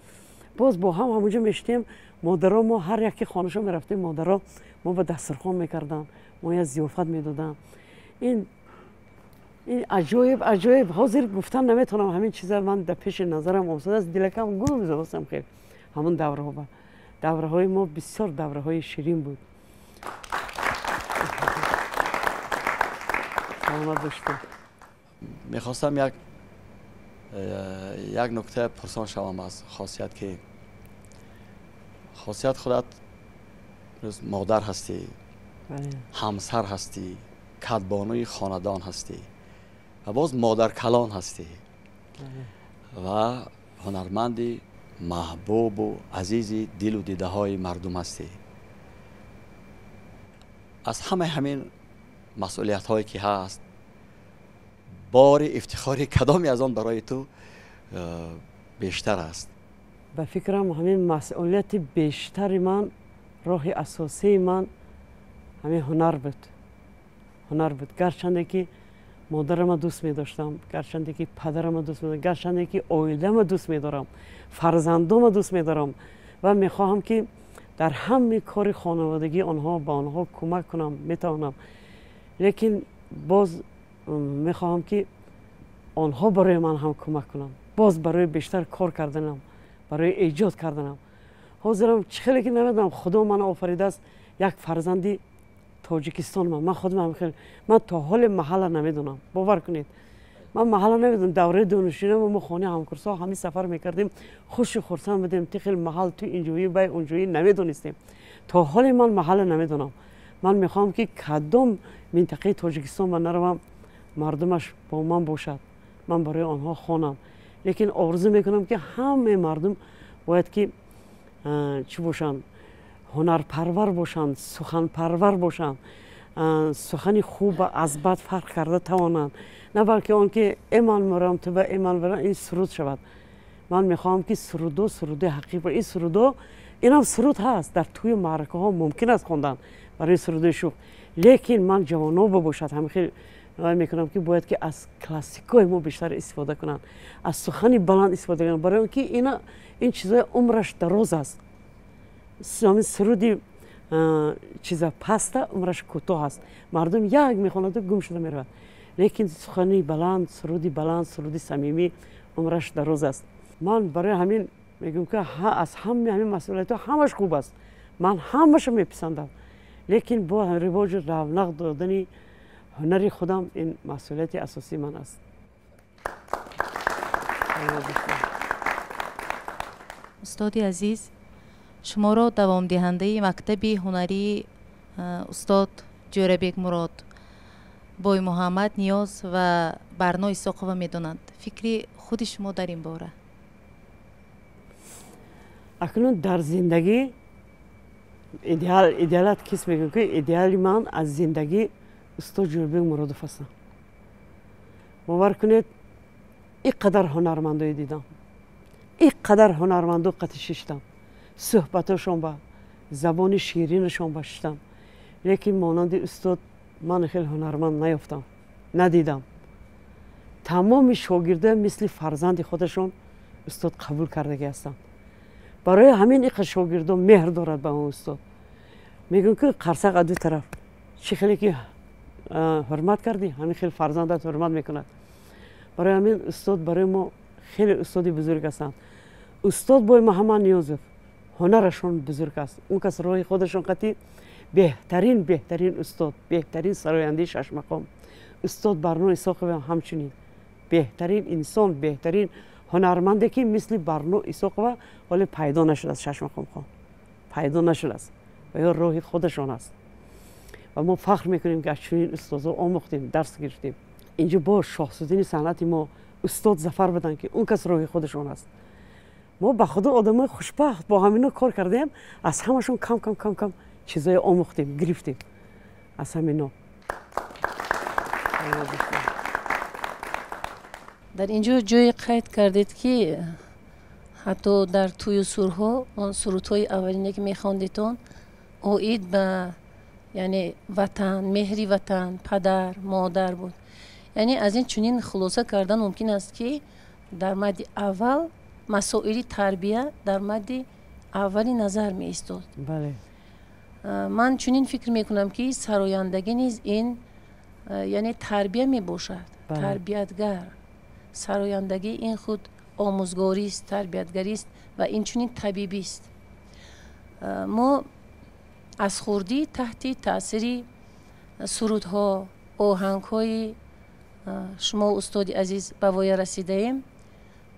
боз бо ҳам ҳамонҷо мешудем. Модаро мо ҳар яке хонашо мерафтем, модаро мо ба дастурхон мекарданд, мо я зиёфат медоданд. Ин аҷоиб аҷоиб, ҳозир гуфтан наметавонам. Ҳамин чиза ман дар пеши назарам омсадааст, дилакам гул мезадастам. Хел ҳамон давраҳо, давраҳои мо бисёр давраҳои ширин буд. Саломат бошед. Мехостам як нукта пурсон шавам аз Хосият, ки Хосият худат модар ҳастӣ, ҳамсар ҳастӣ, кадбонуи хонадон ҳастӣ ва боз модаркалон ҳастӣ ва ҳунарманди маҳбубу азизи дилу дидаҳои мардум ҳастӣ. Аз ҳамаи ҳамин масъулиятҳое ки ҳаст, бори ифтихори кадоме аз он барои ту бештар аст? Ба фикрам, ҳамин масъулияти бештари ман, роҳи асосии ман ҳамин ҳунар буд. Ҳунар буд. Гарчанде ки модарама дӯст медоштам, гарчанде ки падарама дӯст медоштам, гарчанде ки оилама дӯст медорам, фарзандома дӯст медорам ва мехоҳам, ки дар ҳамаи кори хонаводагӣ онҳо ба онҳо кӯмак кунам, метавонам. Лекин боз мехоҳам, ки онҳо барои ман ҳам кӯмак кунанд, боз барои бештар кор карданам, барои эҷод карданам. Ҳозирам чӣ хеле ки намедонам, Худо мана офаридааст як фарзанди Тоҷикистон. Ман худам хел, ман то ҳоле маҳалла намедонам, бовар кунед, ман маҳалла намедонам. Давраи донишҷӯӣ мо хонаи ҳамкурсҳо ҳамин сафар мекардем, хушу хурсанд будем. Ти хел маҳал ту инҷоӣ бай онҷоӣ намедонистем. То ҳоле ман маҳалла намедонам. Ман мехоҳам, ки кадом минтақаи Тоҷикистон ман наравам, мардумаш бо ман бошад, ман барои онҳо хонам. Лекин орзу мекунам, ки ҳамаи мардум бояд ки чӣ бошанд, ҳунарпарвар бошанд, суханпарвар бошанд, сухани хуба аз бад фарқ карда тавонанд, на балки он ки э ман мурам ту ба э ман барам, ин суруд шавад. Ман мехоҳам, ки сурудо суруди ҳақиқӣ, ин сурудо, инам суруд ҳаст, дар тӯи маъракаҳо мумкин аст хондан барои сурудои шӯх, лекин ман ҷавоно бошад ҳамин хел мекунам, ки бояд ки аз классикҳои мо бештар истифода кунанд, аз сухани баланд истифода кунанд, барои он ки ин чизои умраш дароз аст. Ҳамин суруди чиза паста умраш кӯтоҳ аст, мардум як мехонаду гум шуда меравад. Лекин сухани баланд, суруди баланд, суруди самимӣ умраш дароз аст. Ман барои ҳамин мегӯям, ки аз ҳамаи ҳамин масъулиятҳо ҳамаш хуб аст, ман ҳамаашро меписандам, лекин бо ривоҷу равнақ додани ҳунари худам ин масъулияти асосии ман аст. Устоди азиз, шуморо давомдиҳандаи мактаби ҳунарии устод Ҷӯрабек Мурод, Боймуҳаммад Ниёз ва Барно Исоқова медонанд. Фикри худи шумо дар ин бора? Акнун дар зиндагӣ идеалат кис мегӯям, ки идеали ман аз зиндагӣ устод Ҷӯрабек Муродов ҳастам. Бовар кунед, ин қадар ҳунармандое дидам, ин қадар ҳунармандо қатӣ шиштам, суҳбатошон ба забони ширинашон ба шиштам, лекин монанди устод ман хеле ҳунарманд наёфтам, надидам. Тамоми шогирдоя мисли фарзанди худашон устод қабул кардагӣ ҳастанд. Барои ҳамин иқа шогирдо меҳр дорад ба он устод. Мегӯям, ки қарсақ аз ду тараф, чӣ хеле ки ҳурмат кардӣ, ҳамин хел фарзандат ҳурмат мекунад. Барои ҳамин устод барои мо хеле устоди бузург ҳастанд. Устод Боймуҳаммад Ниёзов ҳунарашон бузург аст. Он кас роҳи худашон қатӣ беҳтарин, беҳтарин устод, беҳтарин сарояндаи шашмақом. Устод Барно Исоқова ҳамчунин беҳтарин инсон, беҳтарин ҳунарманде, ки мисли Барно Исоқова ҳоле пайдо нашудааст, шашмақомхон пайдо нашудааст ва ё роҳи худашон аст. Ва мо фахр мекунем, ки аз чунин устозо омӯхтем, дарс гирифтем. Инҷо бо шоҳсудини санъати мо устод Зафар буданд, ки он кас роҳи худашон аст. Мо ба худо одамои хушбахт бо ҳамино кор кардем, аз ҳамашон кам кам кам кам чизое омӯхтем, гирифтем аз ҳамино. Дар ин ҷо ҷое қайд кардед, ки ҳатто дар тӯю сурҳо он сурудҳои аввалине, ки мехондедон, оид ба, яъне, ватан, меҳри ватан, падар, модар буд. Яъне аз ин чунин хулоса кардан мумкин аст, ки дар мадди аввал масоили тарбия дар мадди аввали назар меистод. Бале. Ман чунин фикр мекунам, ки сарояндагӣ низ ин, яъне, тарбия мебошад, тарбиятгар. Сарояндагӣ ин худ омӯзгорист, тарбиятгарист ва инчунин табибист. Мо аз хурдӣ таҳти таъсири сурудҳо, оҳангҳои шумо, устоди азиз, ба воя расидаем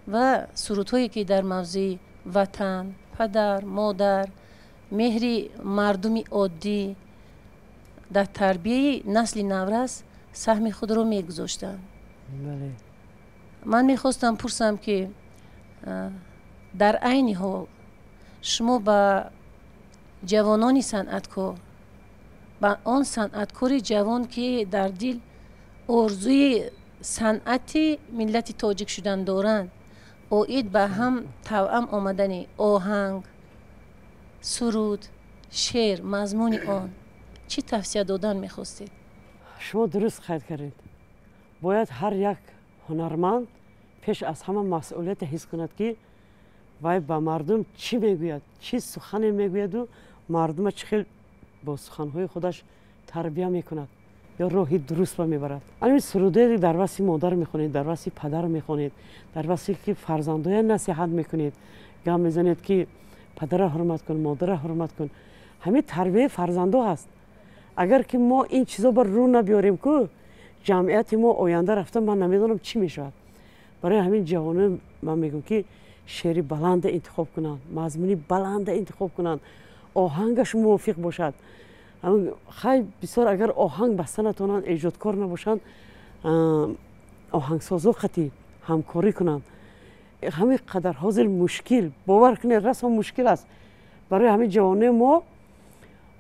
ва сурудҳое, ки дар мавзӯи ватан, падар, модар, меҳри мардуми оддӣ дар тарбияи насли наврас саҳми худро мегузоштанд. Ман мехостам пурсам, ки дар айни ҳол шумо ба ҷавонони санъаткор, ба он санъаткори ҷавон, ки дар дил орзуи санъати миллати тоҷик шудан доранд, оид ба ҳам тавъам омадани оҳанг, суруд, шеър, мазмуни он чӣ тавсия додан мехостед? Шумо дуруст қайд кардед. Бояд ҳар як ҳунарманд пеш аз ҳама масъулията ҳис кунад, ки вай ба мардум чӣ мегӯяд, чӣ сухане мегӯяду мардума чӣ хел бо суханҳои худаш тарбия мекунад ё роҳи дуруст ба мебарад. Ҳамин сурудое дар васфи модар мехонед, дар васфи падар мехонед, дар васфе ки фарзандоя насиҳат мекунед, гап мезанед, ки падара ҳурмат кун, модара ҳурмат кун, ҳамин тарбияи фарзандо ҳаст. Агар ки мо ин чизо ба рӯ набиёрем ку, ҷамъияти мо оянда рафта ман намедонам, чӣ мешавад. Барои ҳамин ҷавоно ман мегӯям, ки шеъри баланда интихоб кунанд, мазмуни баланда интихоб кунанд, оҳангаш мувофиқ бошад. Хай, бисёр агар оҳанг баста натавонанд, эҷодкор набошанд, оҳангсозо қатӣ ҳамкорӣ кунанд. Ҳамин қадар ҳозир мушкил, бовар кунед, расо мушкил аст. Барои ҳамин ҷавонои мо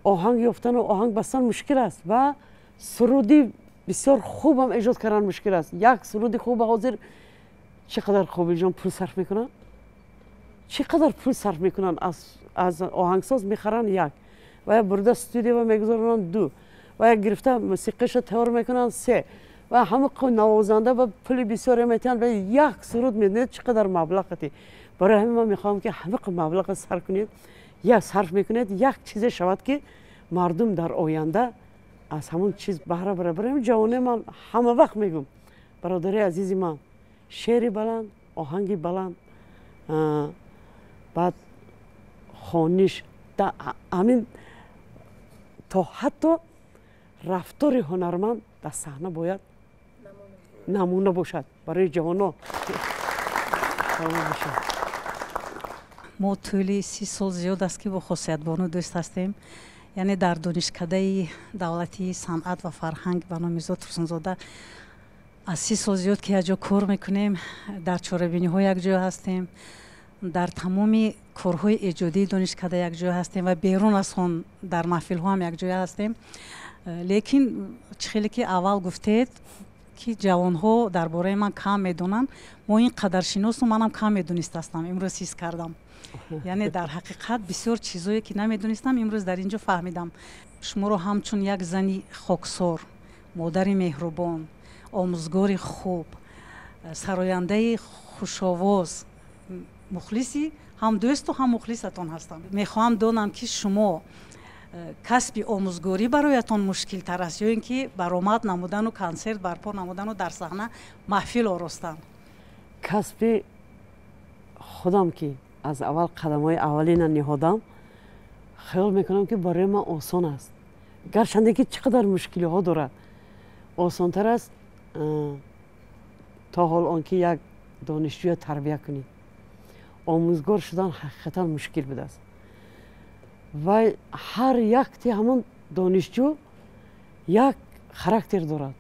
оҳанг ёфтану оҳанг бастан мушкил аст ва суруди бисёр хубам эҷод кардан мушкил аст. Як суруди хуба ҳозир чӣ қадар, Қобилҷон, пул сарф мекунанд, чӣ қадар пул сарф мекунанд. Аз оҳангсоз мехаранд як, ва як бурда студия мегузаронанд ду, ва як гирифта мусиқиашо тайёр мекунанд се, ва ҳама навозанда ба пули бисёре метиҳанд ва як суруд, медонед, чӣ қадар маблағ. Барои ҳамин ман мехоҳам, ки ҳама маблаға сарф кунед, як сарф мекунед, як чизе шавад, ки мардум дар оянда аз ҳамон чиз баҳра барад. Барои ҳамин ҷавоне ман ҳама вақт мегӯм: бародари азизи ман, шеъри баланд, оҳанги баланд, баъд хониш, ҳамин то ҳатто рафтори ҳунарманд дар саҳна бояд намуна бошад барои ҷавоно. Мо тӯли 30 сол зиёд аст, ки бо Хосиятбону дӯст ҳастем, яъне дар Донишкадаи давлатии санъат ва фарҳанг ба номи Мирзо Турсунзода аз 30 сол зиёд ки якҷо кор мекунем, дар чорабиниҳо якҷо ҳастем, дар тамоми корҳои эҷодии донишкада якҷоя ҳастем ва берун аз он дар маҳфилҳо ҳам якҷоя ҳастем. Лекин чӣ хеле ки аввал гуфтед, ки ҷавонҳо дар бораи ман кам медонанд, мо ин қадар шиносу манам кам медонистастам, имрӯз ҳис кардам. Яъне дар ҳақиқат бисёр чизое, ки намедонистам, имрӯз дар ин ҷо фаҳмидам. Шуморо ҳамчун як зани хоксор, модари меҳрубон, омӯзгори хуб, сарояндаи хушовоз, мухлиси ҳам дӯсту ҳам мухлисатон ҳастам. Мехоҳам донам, ки шумо касби омӯзгорӣ бароятон мушкилтар аст ё ин ки баромад намудану консерт барпо намудану дар саҳна маҳфил оростан? Касби худам, ки аз аввал қадамҳои аввалина ниҳодам, хаёл мекунам, ки барои ман осон аст, гарчанде ки чӣ қадар мушкилиҳо дорад. Осонтар аст то ҳол он ки як донишҷӯя тарбия кунӣ. Омӯзгор шудан ҳақиқатан мушкил будааст. Вай ҳар якти ҳамон донишҷӯ як характер дорад: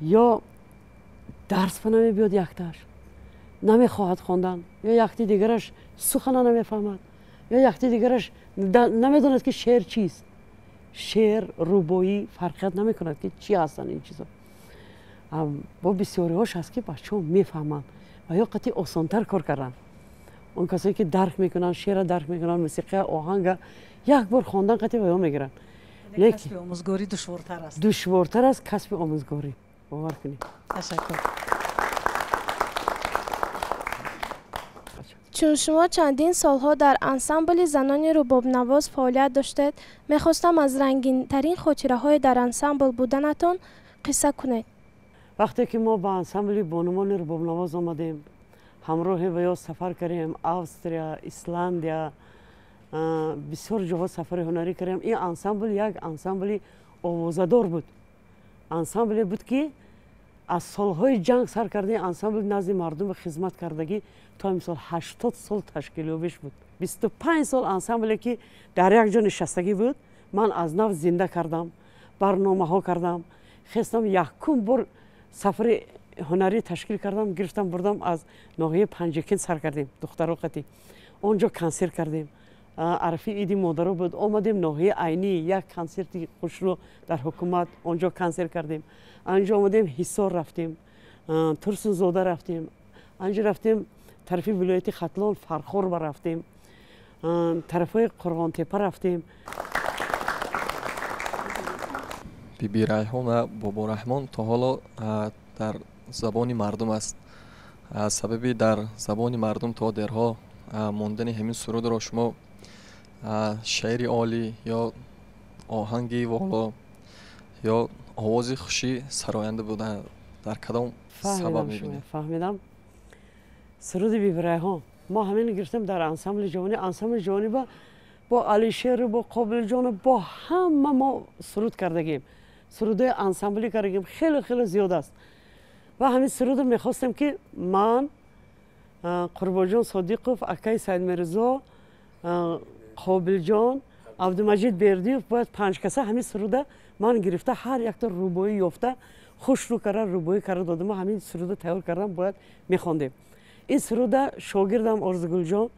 ё дарс ба намебиёд, якташ намехоҳад хондан, ё якти дигараш сухана намефаҳмад, ё якти дигараш намедонад, ки шеър чист. Шеър, рубоӣ фарқият намекунад, ки чӣ ҳастанд ин чизо. Бо бисёриҳош ҳаст ки бачаҳо мефаҳманд ва ё қатъи осонтар кор карданд. Он касое ки дарк мекунанд, шеъра дарк мекунанд, мусиқия, оҳанга як бор хондан қатъи ва ё мегиранд. Касби омӯзгорӣ душвортар аст. Душвортар аст касби омӯзгорӣ, бовар кунед. Ташаккур. Чун шумо чандин солҳо дар ансамбли занони рубобнавоз фаъолият доштед, мехостам аз рангинтарин хотираҳои дар ансамбл буданатон қисса кунед. Вақте ки мо ба ансамбли бонувони рубобнавоз омадем, ҳамроҳи ва ё сафар кардем Австрия, Исландия, бисёр ҷоҳо сафари ҳунарӣ кардем. Ин ансамбл як ансамбли овозадор буд. Ансамбле буд ки аз солҳои ҷанг сар карда ансамбл назди мардум хизмат кардагӣ то мисол 80 сол ташкилёбиш буд. 25 сол ансамбле ки дар як ҷо нишастагӣ буд, ман аз нав зинда кардам, барномаҳо кардам, хестам якум бор сафари ҳунарӣ ташкил кардам, гирифтам бурдам аз ноҳияи Панҷакент сар кардем, духтаро қатӣ. Он ҷо консерт кардем. Арафи иди модаро буд, омадем ноҳияи Айнӣ, як консерти хушрӯ дар ҳукумат, он ҷо консерт кардем. Анҷо омадем Ҳисор рафтем, Турсунзода рафтем, анҷо рафтем тарафи вилояти Хатлон, Фархор ба рафтем, тарафҳои Қурғонтепа рафтем. Биби Райҳон ва Бобо Раҳмон то ҳоло дар забони мардум аст. Сабаби дар забони мардум то дерҳо мондани ҳамин сурудро шумо шеъри олӣ ё оҳанги воло ё овози хушӣ сароянда буда дар кадом сабаб мебинед? Фаҳмидам. Суруди Биби Райҳон мо ҳамин гирифтем дар ансамбли ҷавонӣ. Ансамбли ҷавонӣ бо Алишеру, бо Қобилҷону, бо ҳама мо суруд кардагим. Сурудҳои ансамблӣ кардагим хеле хеле зиёд аст. Ва ҳамин сурудро мехостем ки ман, Қурбонҷон Содиқов, акаи Саидмирзо, Қобилҷон, Абдумаҷид Бердиев бояд панҷкаса ҳамин суруда ман гирифта ҳар якта рубоӣ ёфта хушрӯ карда рубоӣ карда додам. Ҳамин суруда тайёр кардам, бояд мехондем. Ин суруда шогирдам Орзугулҷон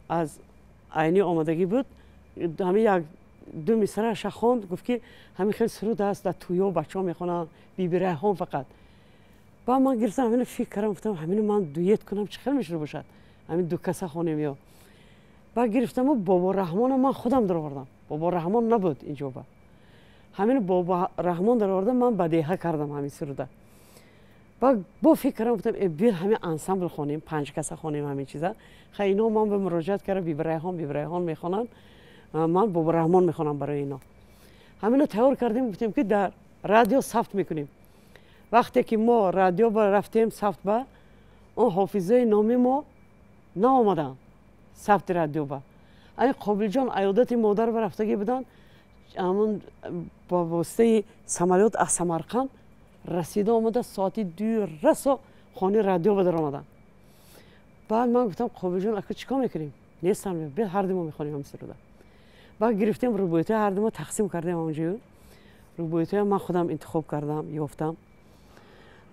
аз Айнӣ омадагӣ буд. Ҳамин як ду мисраша хонд, гуфт ки ҳамин хел суруд аст, дар тӯё бачаҳо мехонанд, Биби Райҳон фақат. Баъд ман гирифтам ҳамино фикр кардам, гуфтам ҳамино ман дует кунам чӣ хел мешуда бошад, ҳамин ду каса хонем ё. Баъд гирифтаму Бобо Раҳмонро ман худам даровардам. Бобо Раҳмон набуд инҷо ба. Ҳамин Бобо Раҳмон даровардам, ман бадеҳа кардам ҳамин суруда. Баъд бо фикр кардам, гуфтам бир ҳамин ансамбл хонем, панҷ каса хонем ҳамин чиза. Хай ино ман ба муроҷиат кардам, Биби Райҳон, Биби Райҳон мехонанд, ман Бобо Раҳмон мехонам барои ино. Ҳамино тайёр кардем, гуфтем ки дар радио сабт мекунем. Вақте ки мо радио ба рафтем сабт ба, он ҳофизаи номи мо наомаданд сабти радио ба. Ай Қобилҷон аёдати модар ба рафтагӣ буданд, ҳамон ба воситаи самолёт аз Самарқанд расида омада соати 2 расо хонаи радио ба даромаданд. Баъд ман гуфтам Қобилҷон ака чӣ кор мекунем? Нестам, бел ҳар ду мо мехонем ҳамин суруда. Баъд гирифтем рубоитҳои ҳар ду мо тақсим кардем ҳамонҷо. Рубоитҳоя ман худам интихоб кардам, ёфтам.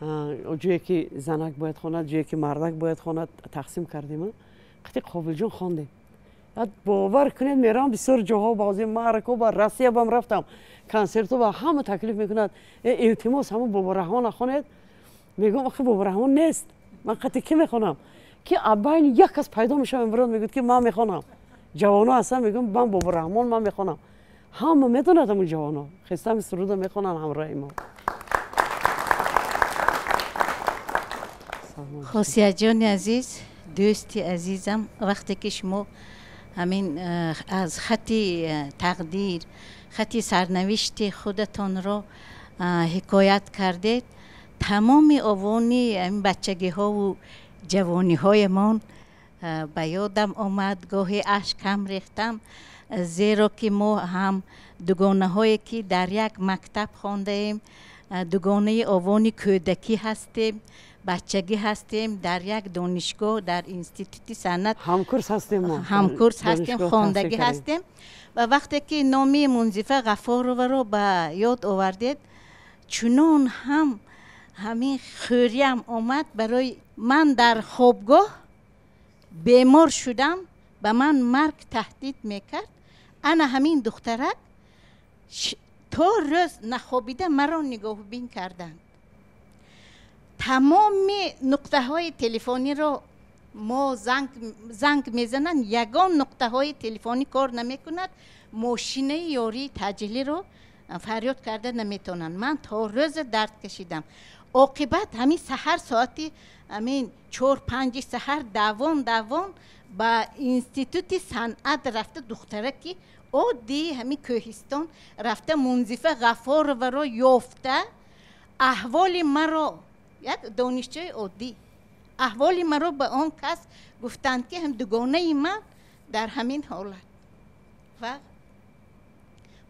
Ҷое ки занак бояд хонад, ҷое ки мардак бояд хонад тақсим кардем. Қати Қобилҷон хондем. Баъд бовар кунед, меравам бисёр ҷоҳо, баъзе маърако, ба Россия бам рафтам, консертҳо ба ҳама таклиф мекунад, илтимос ҳамон Бобо Раҳмонро хонед. Мегӯям охи Бобо Раҳмон нест, ман қати ки мехонам? Ки абайн як кас пайдо мешавад, имрӯз мегӯяд ки ман мехонам. Ҷавоно ҳастанд, мегӯям ман Бобо Раҳмон, ман мехонам. Ҳама медонад ҳамон ҷавоно, хестам суруда мехонанд ҳамроҳи мо. Хосиятҷони азиз, дӯсти азизам, вақте ки шумо ҳамин аз хати тақдир, хати сарнавишти худатонро ҳикоят кардед, тамоми овони ҳамин бачагиҳову ҷавониҳоямон ба ёдам омад, гоҳе ашкам рехтам, зеро ки мо ҳам дугонаҳое ки дар як мактаб хондаем, дугонаи овони кӯдакӣ ҳастем, бачагӣ ҳастем, дар як донишгоҳ, дар институти санъат ҳамкурс ҳастем, ҳамкурс ҳастем, хондагӣ ҳастем. Ва вақте ки номи Мунзифа Ғаффорованро ба ёд овардед, чунон ҳам ҳамин хӯриям омад барои ман. Дар хобгоҳ бемор шудам, ба ман марг таҳдид мекард. Ана ҳамин духтарак то рӯз нахобида маро нигоҳубин карданд. Тамоми нуқтаҳои телефониро мо занг мезананд, ягон нуқтаҳои телефонӣ кор намекунад, мошинаи ёрии таъҷилиро фарёд карда наметавонанд. Ман то рӯза дард кашидам. Оқибат ҳамин саҳар соати ҳамин 4-5 саҳар давон давон ба институти санъат рафта, духтараки оддии ҳамин кӯҳистон рафта, Мунзифа Ғафороваро ёфта, аҳволи маро, як донишҷӯи оддӣ, аҳволи маро ба он кас гуфтанд, ки ҳам дугонаи ман дар ҳамин ҳолат, ва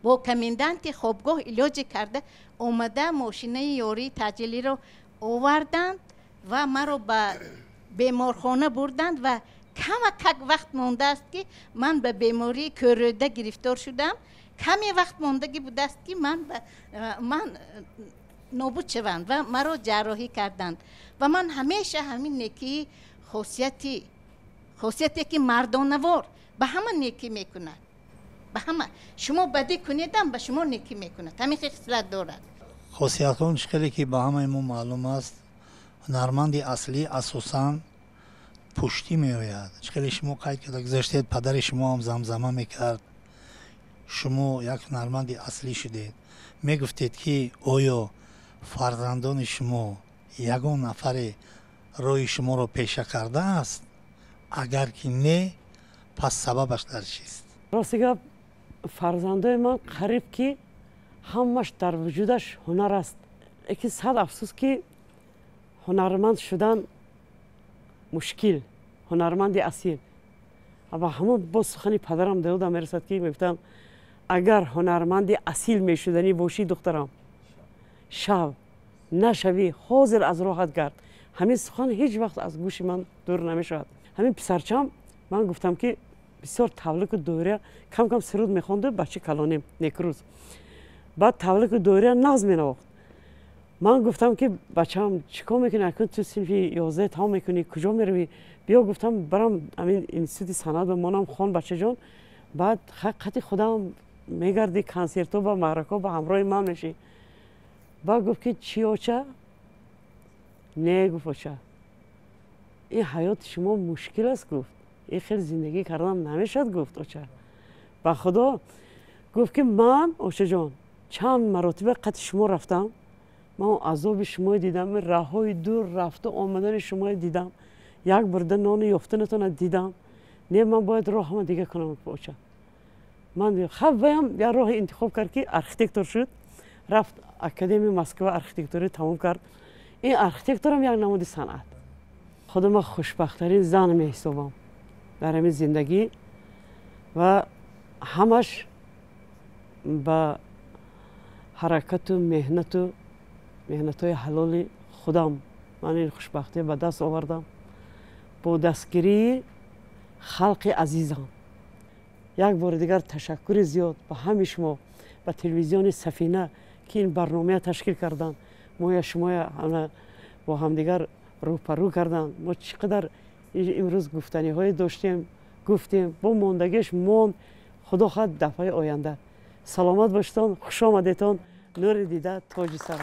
бо коменданти хобгоҳ илоҷе карда омада, мошинаи ёрии таъҷилиро оварданд ва маро ба беморхона бурданд. Ва камакак вақт мондааст, ки ман ба бемории кӯррӯда гирифтор шудам. Каме вақт мондагӣ будааст, ки ман нобуд шаванд ва маро ҷарроҳӣ карданд. Ва ман ҳамеша ҳамин некии хосияте, ки мардонавор ба ҳама некӣ мекунад, ба ҳама шумо бадӣ кунедам, ба шумо некӣ мекунад, ҳамин хислат дорад. Хосиятхон, хеле ки ба ҳамаи мо маълум аст, ҳунарманди аслӣ асосан пуштӣ меояд. Хеле шумо қайд карда гузаштед, падари шумо ҳам замзама мекард, шумо як ҳунарманди аслӣ шудед. Мегуфтед, ки оё фарзандони шумо ягон нафаре роҳи шуморо пеша кардааст? Агар ки не, пас сабабаш дар чист? Рости гап, фарзандои ман қариб ки ҳамаш дар вуҷудаш ҳунар аст. Лекин сад афсӯс, ки ҳунарманд шудан мушкил, ҳунарманди асил. Ва ҳамон боз сухани падарам да ёдам мерасад, ки мегуфтанд: агар ҳунарманди асил мешуданӣ бошӣ, духтарам, шав, нашавӣ, ҳозир аз роҳат гард. Ҳамин сухан ҳеҷ вақт аз гӯши ман дур намешавад. Ҳамин писарчам, ман гуфтам, ки бисёр тавлику доира кам кам суруд мехонду, бача калонем Некрӯз, баъд тавлику доира нағз менавохт. Ман гуфтам, ки бачаам, чӣ кор мекунӣ? Акун ту синфи 11 тамом мекунӣ, куҷо меравӣ? Биё, гуфтам, барам ҳамин институти санъат ба монам, хон, бачаҷон, баъд қати худам мегардӣ, консертҳо ба маъракаҳо ба ҳамроҳи ман мешӣ. Баъд гуфт, ки чӣ, оча? Не, гуфт, оча, ин ҳаёти шумо мушкил аст, гуфт, ин хел зиндагӣ карданам намешавад, гуфт, оча, ба худо, гуфт, ки ман, очаҷон, чанд маротиба қати шумо рафтам, ман азоби шуморо дидам, роҳҳои дур рафту омадани шуморо дидам, як бурда нону ёфтанатонро дидам. Не, ман бояд роҳама дига кунам, оча. Ман хаб ваям як роҳе интихоб кард, ки архитектор шуд, рафт академияи Москва, архитектурӣ тамом кард. Ин архитекторам як намуди санъат. Худама хушбахттарин зан меҳисобам дар ҳамин зиндагӣ ва ҳамаш ба ҳаракату меҳнату меҳнатҳои ҳалоли худам ман ин хушбахтиро ба даст овардам, бо дастгирии халқи азизам. Як бори дигар ташаккури зиёд ба ҳами шумо, ба телевизиони Сафина, ки ин барномая ташкил карданд, моя шумоя бо ҳамдигар рӯпарӯ карданд. Мо чӣ қадар имрӯз гуфтаниҳое доштем, гуфтем, бо мондагиш монд. Худо хоҳад, дафъаи оянда. Саломат бошедон, хушомадетон, нури дида, тоҷи сар.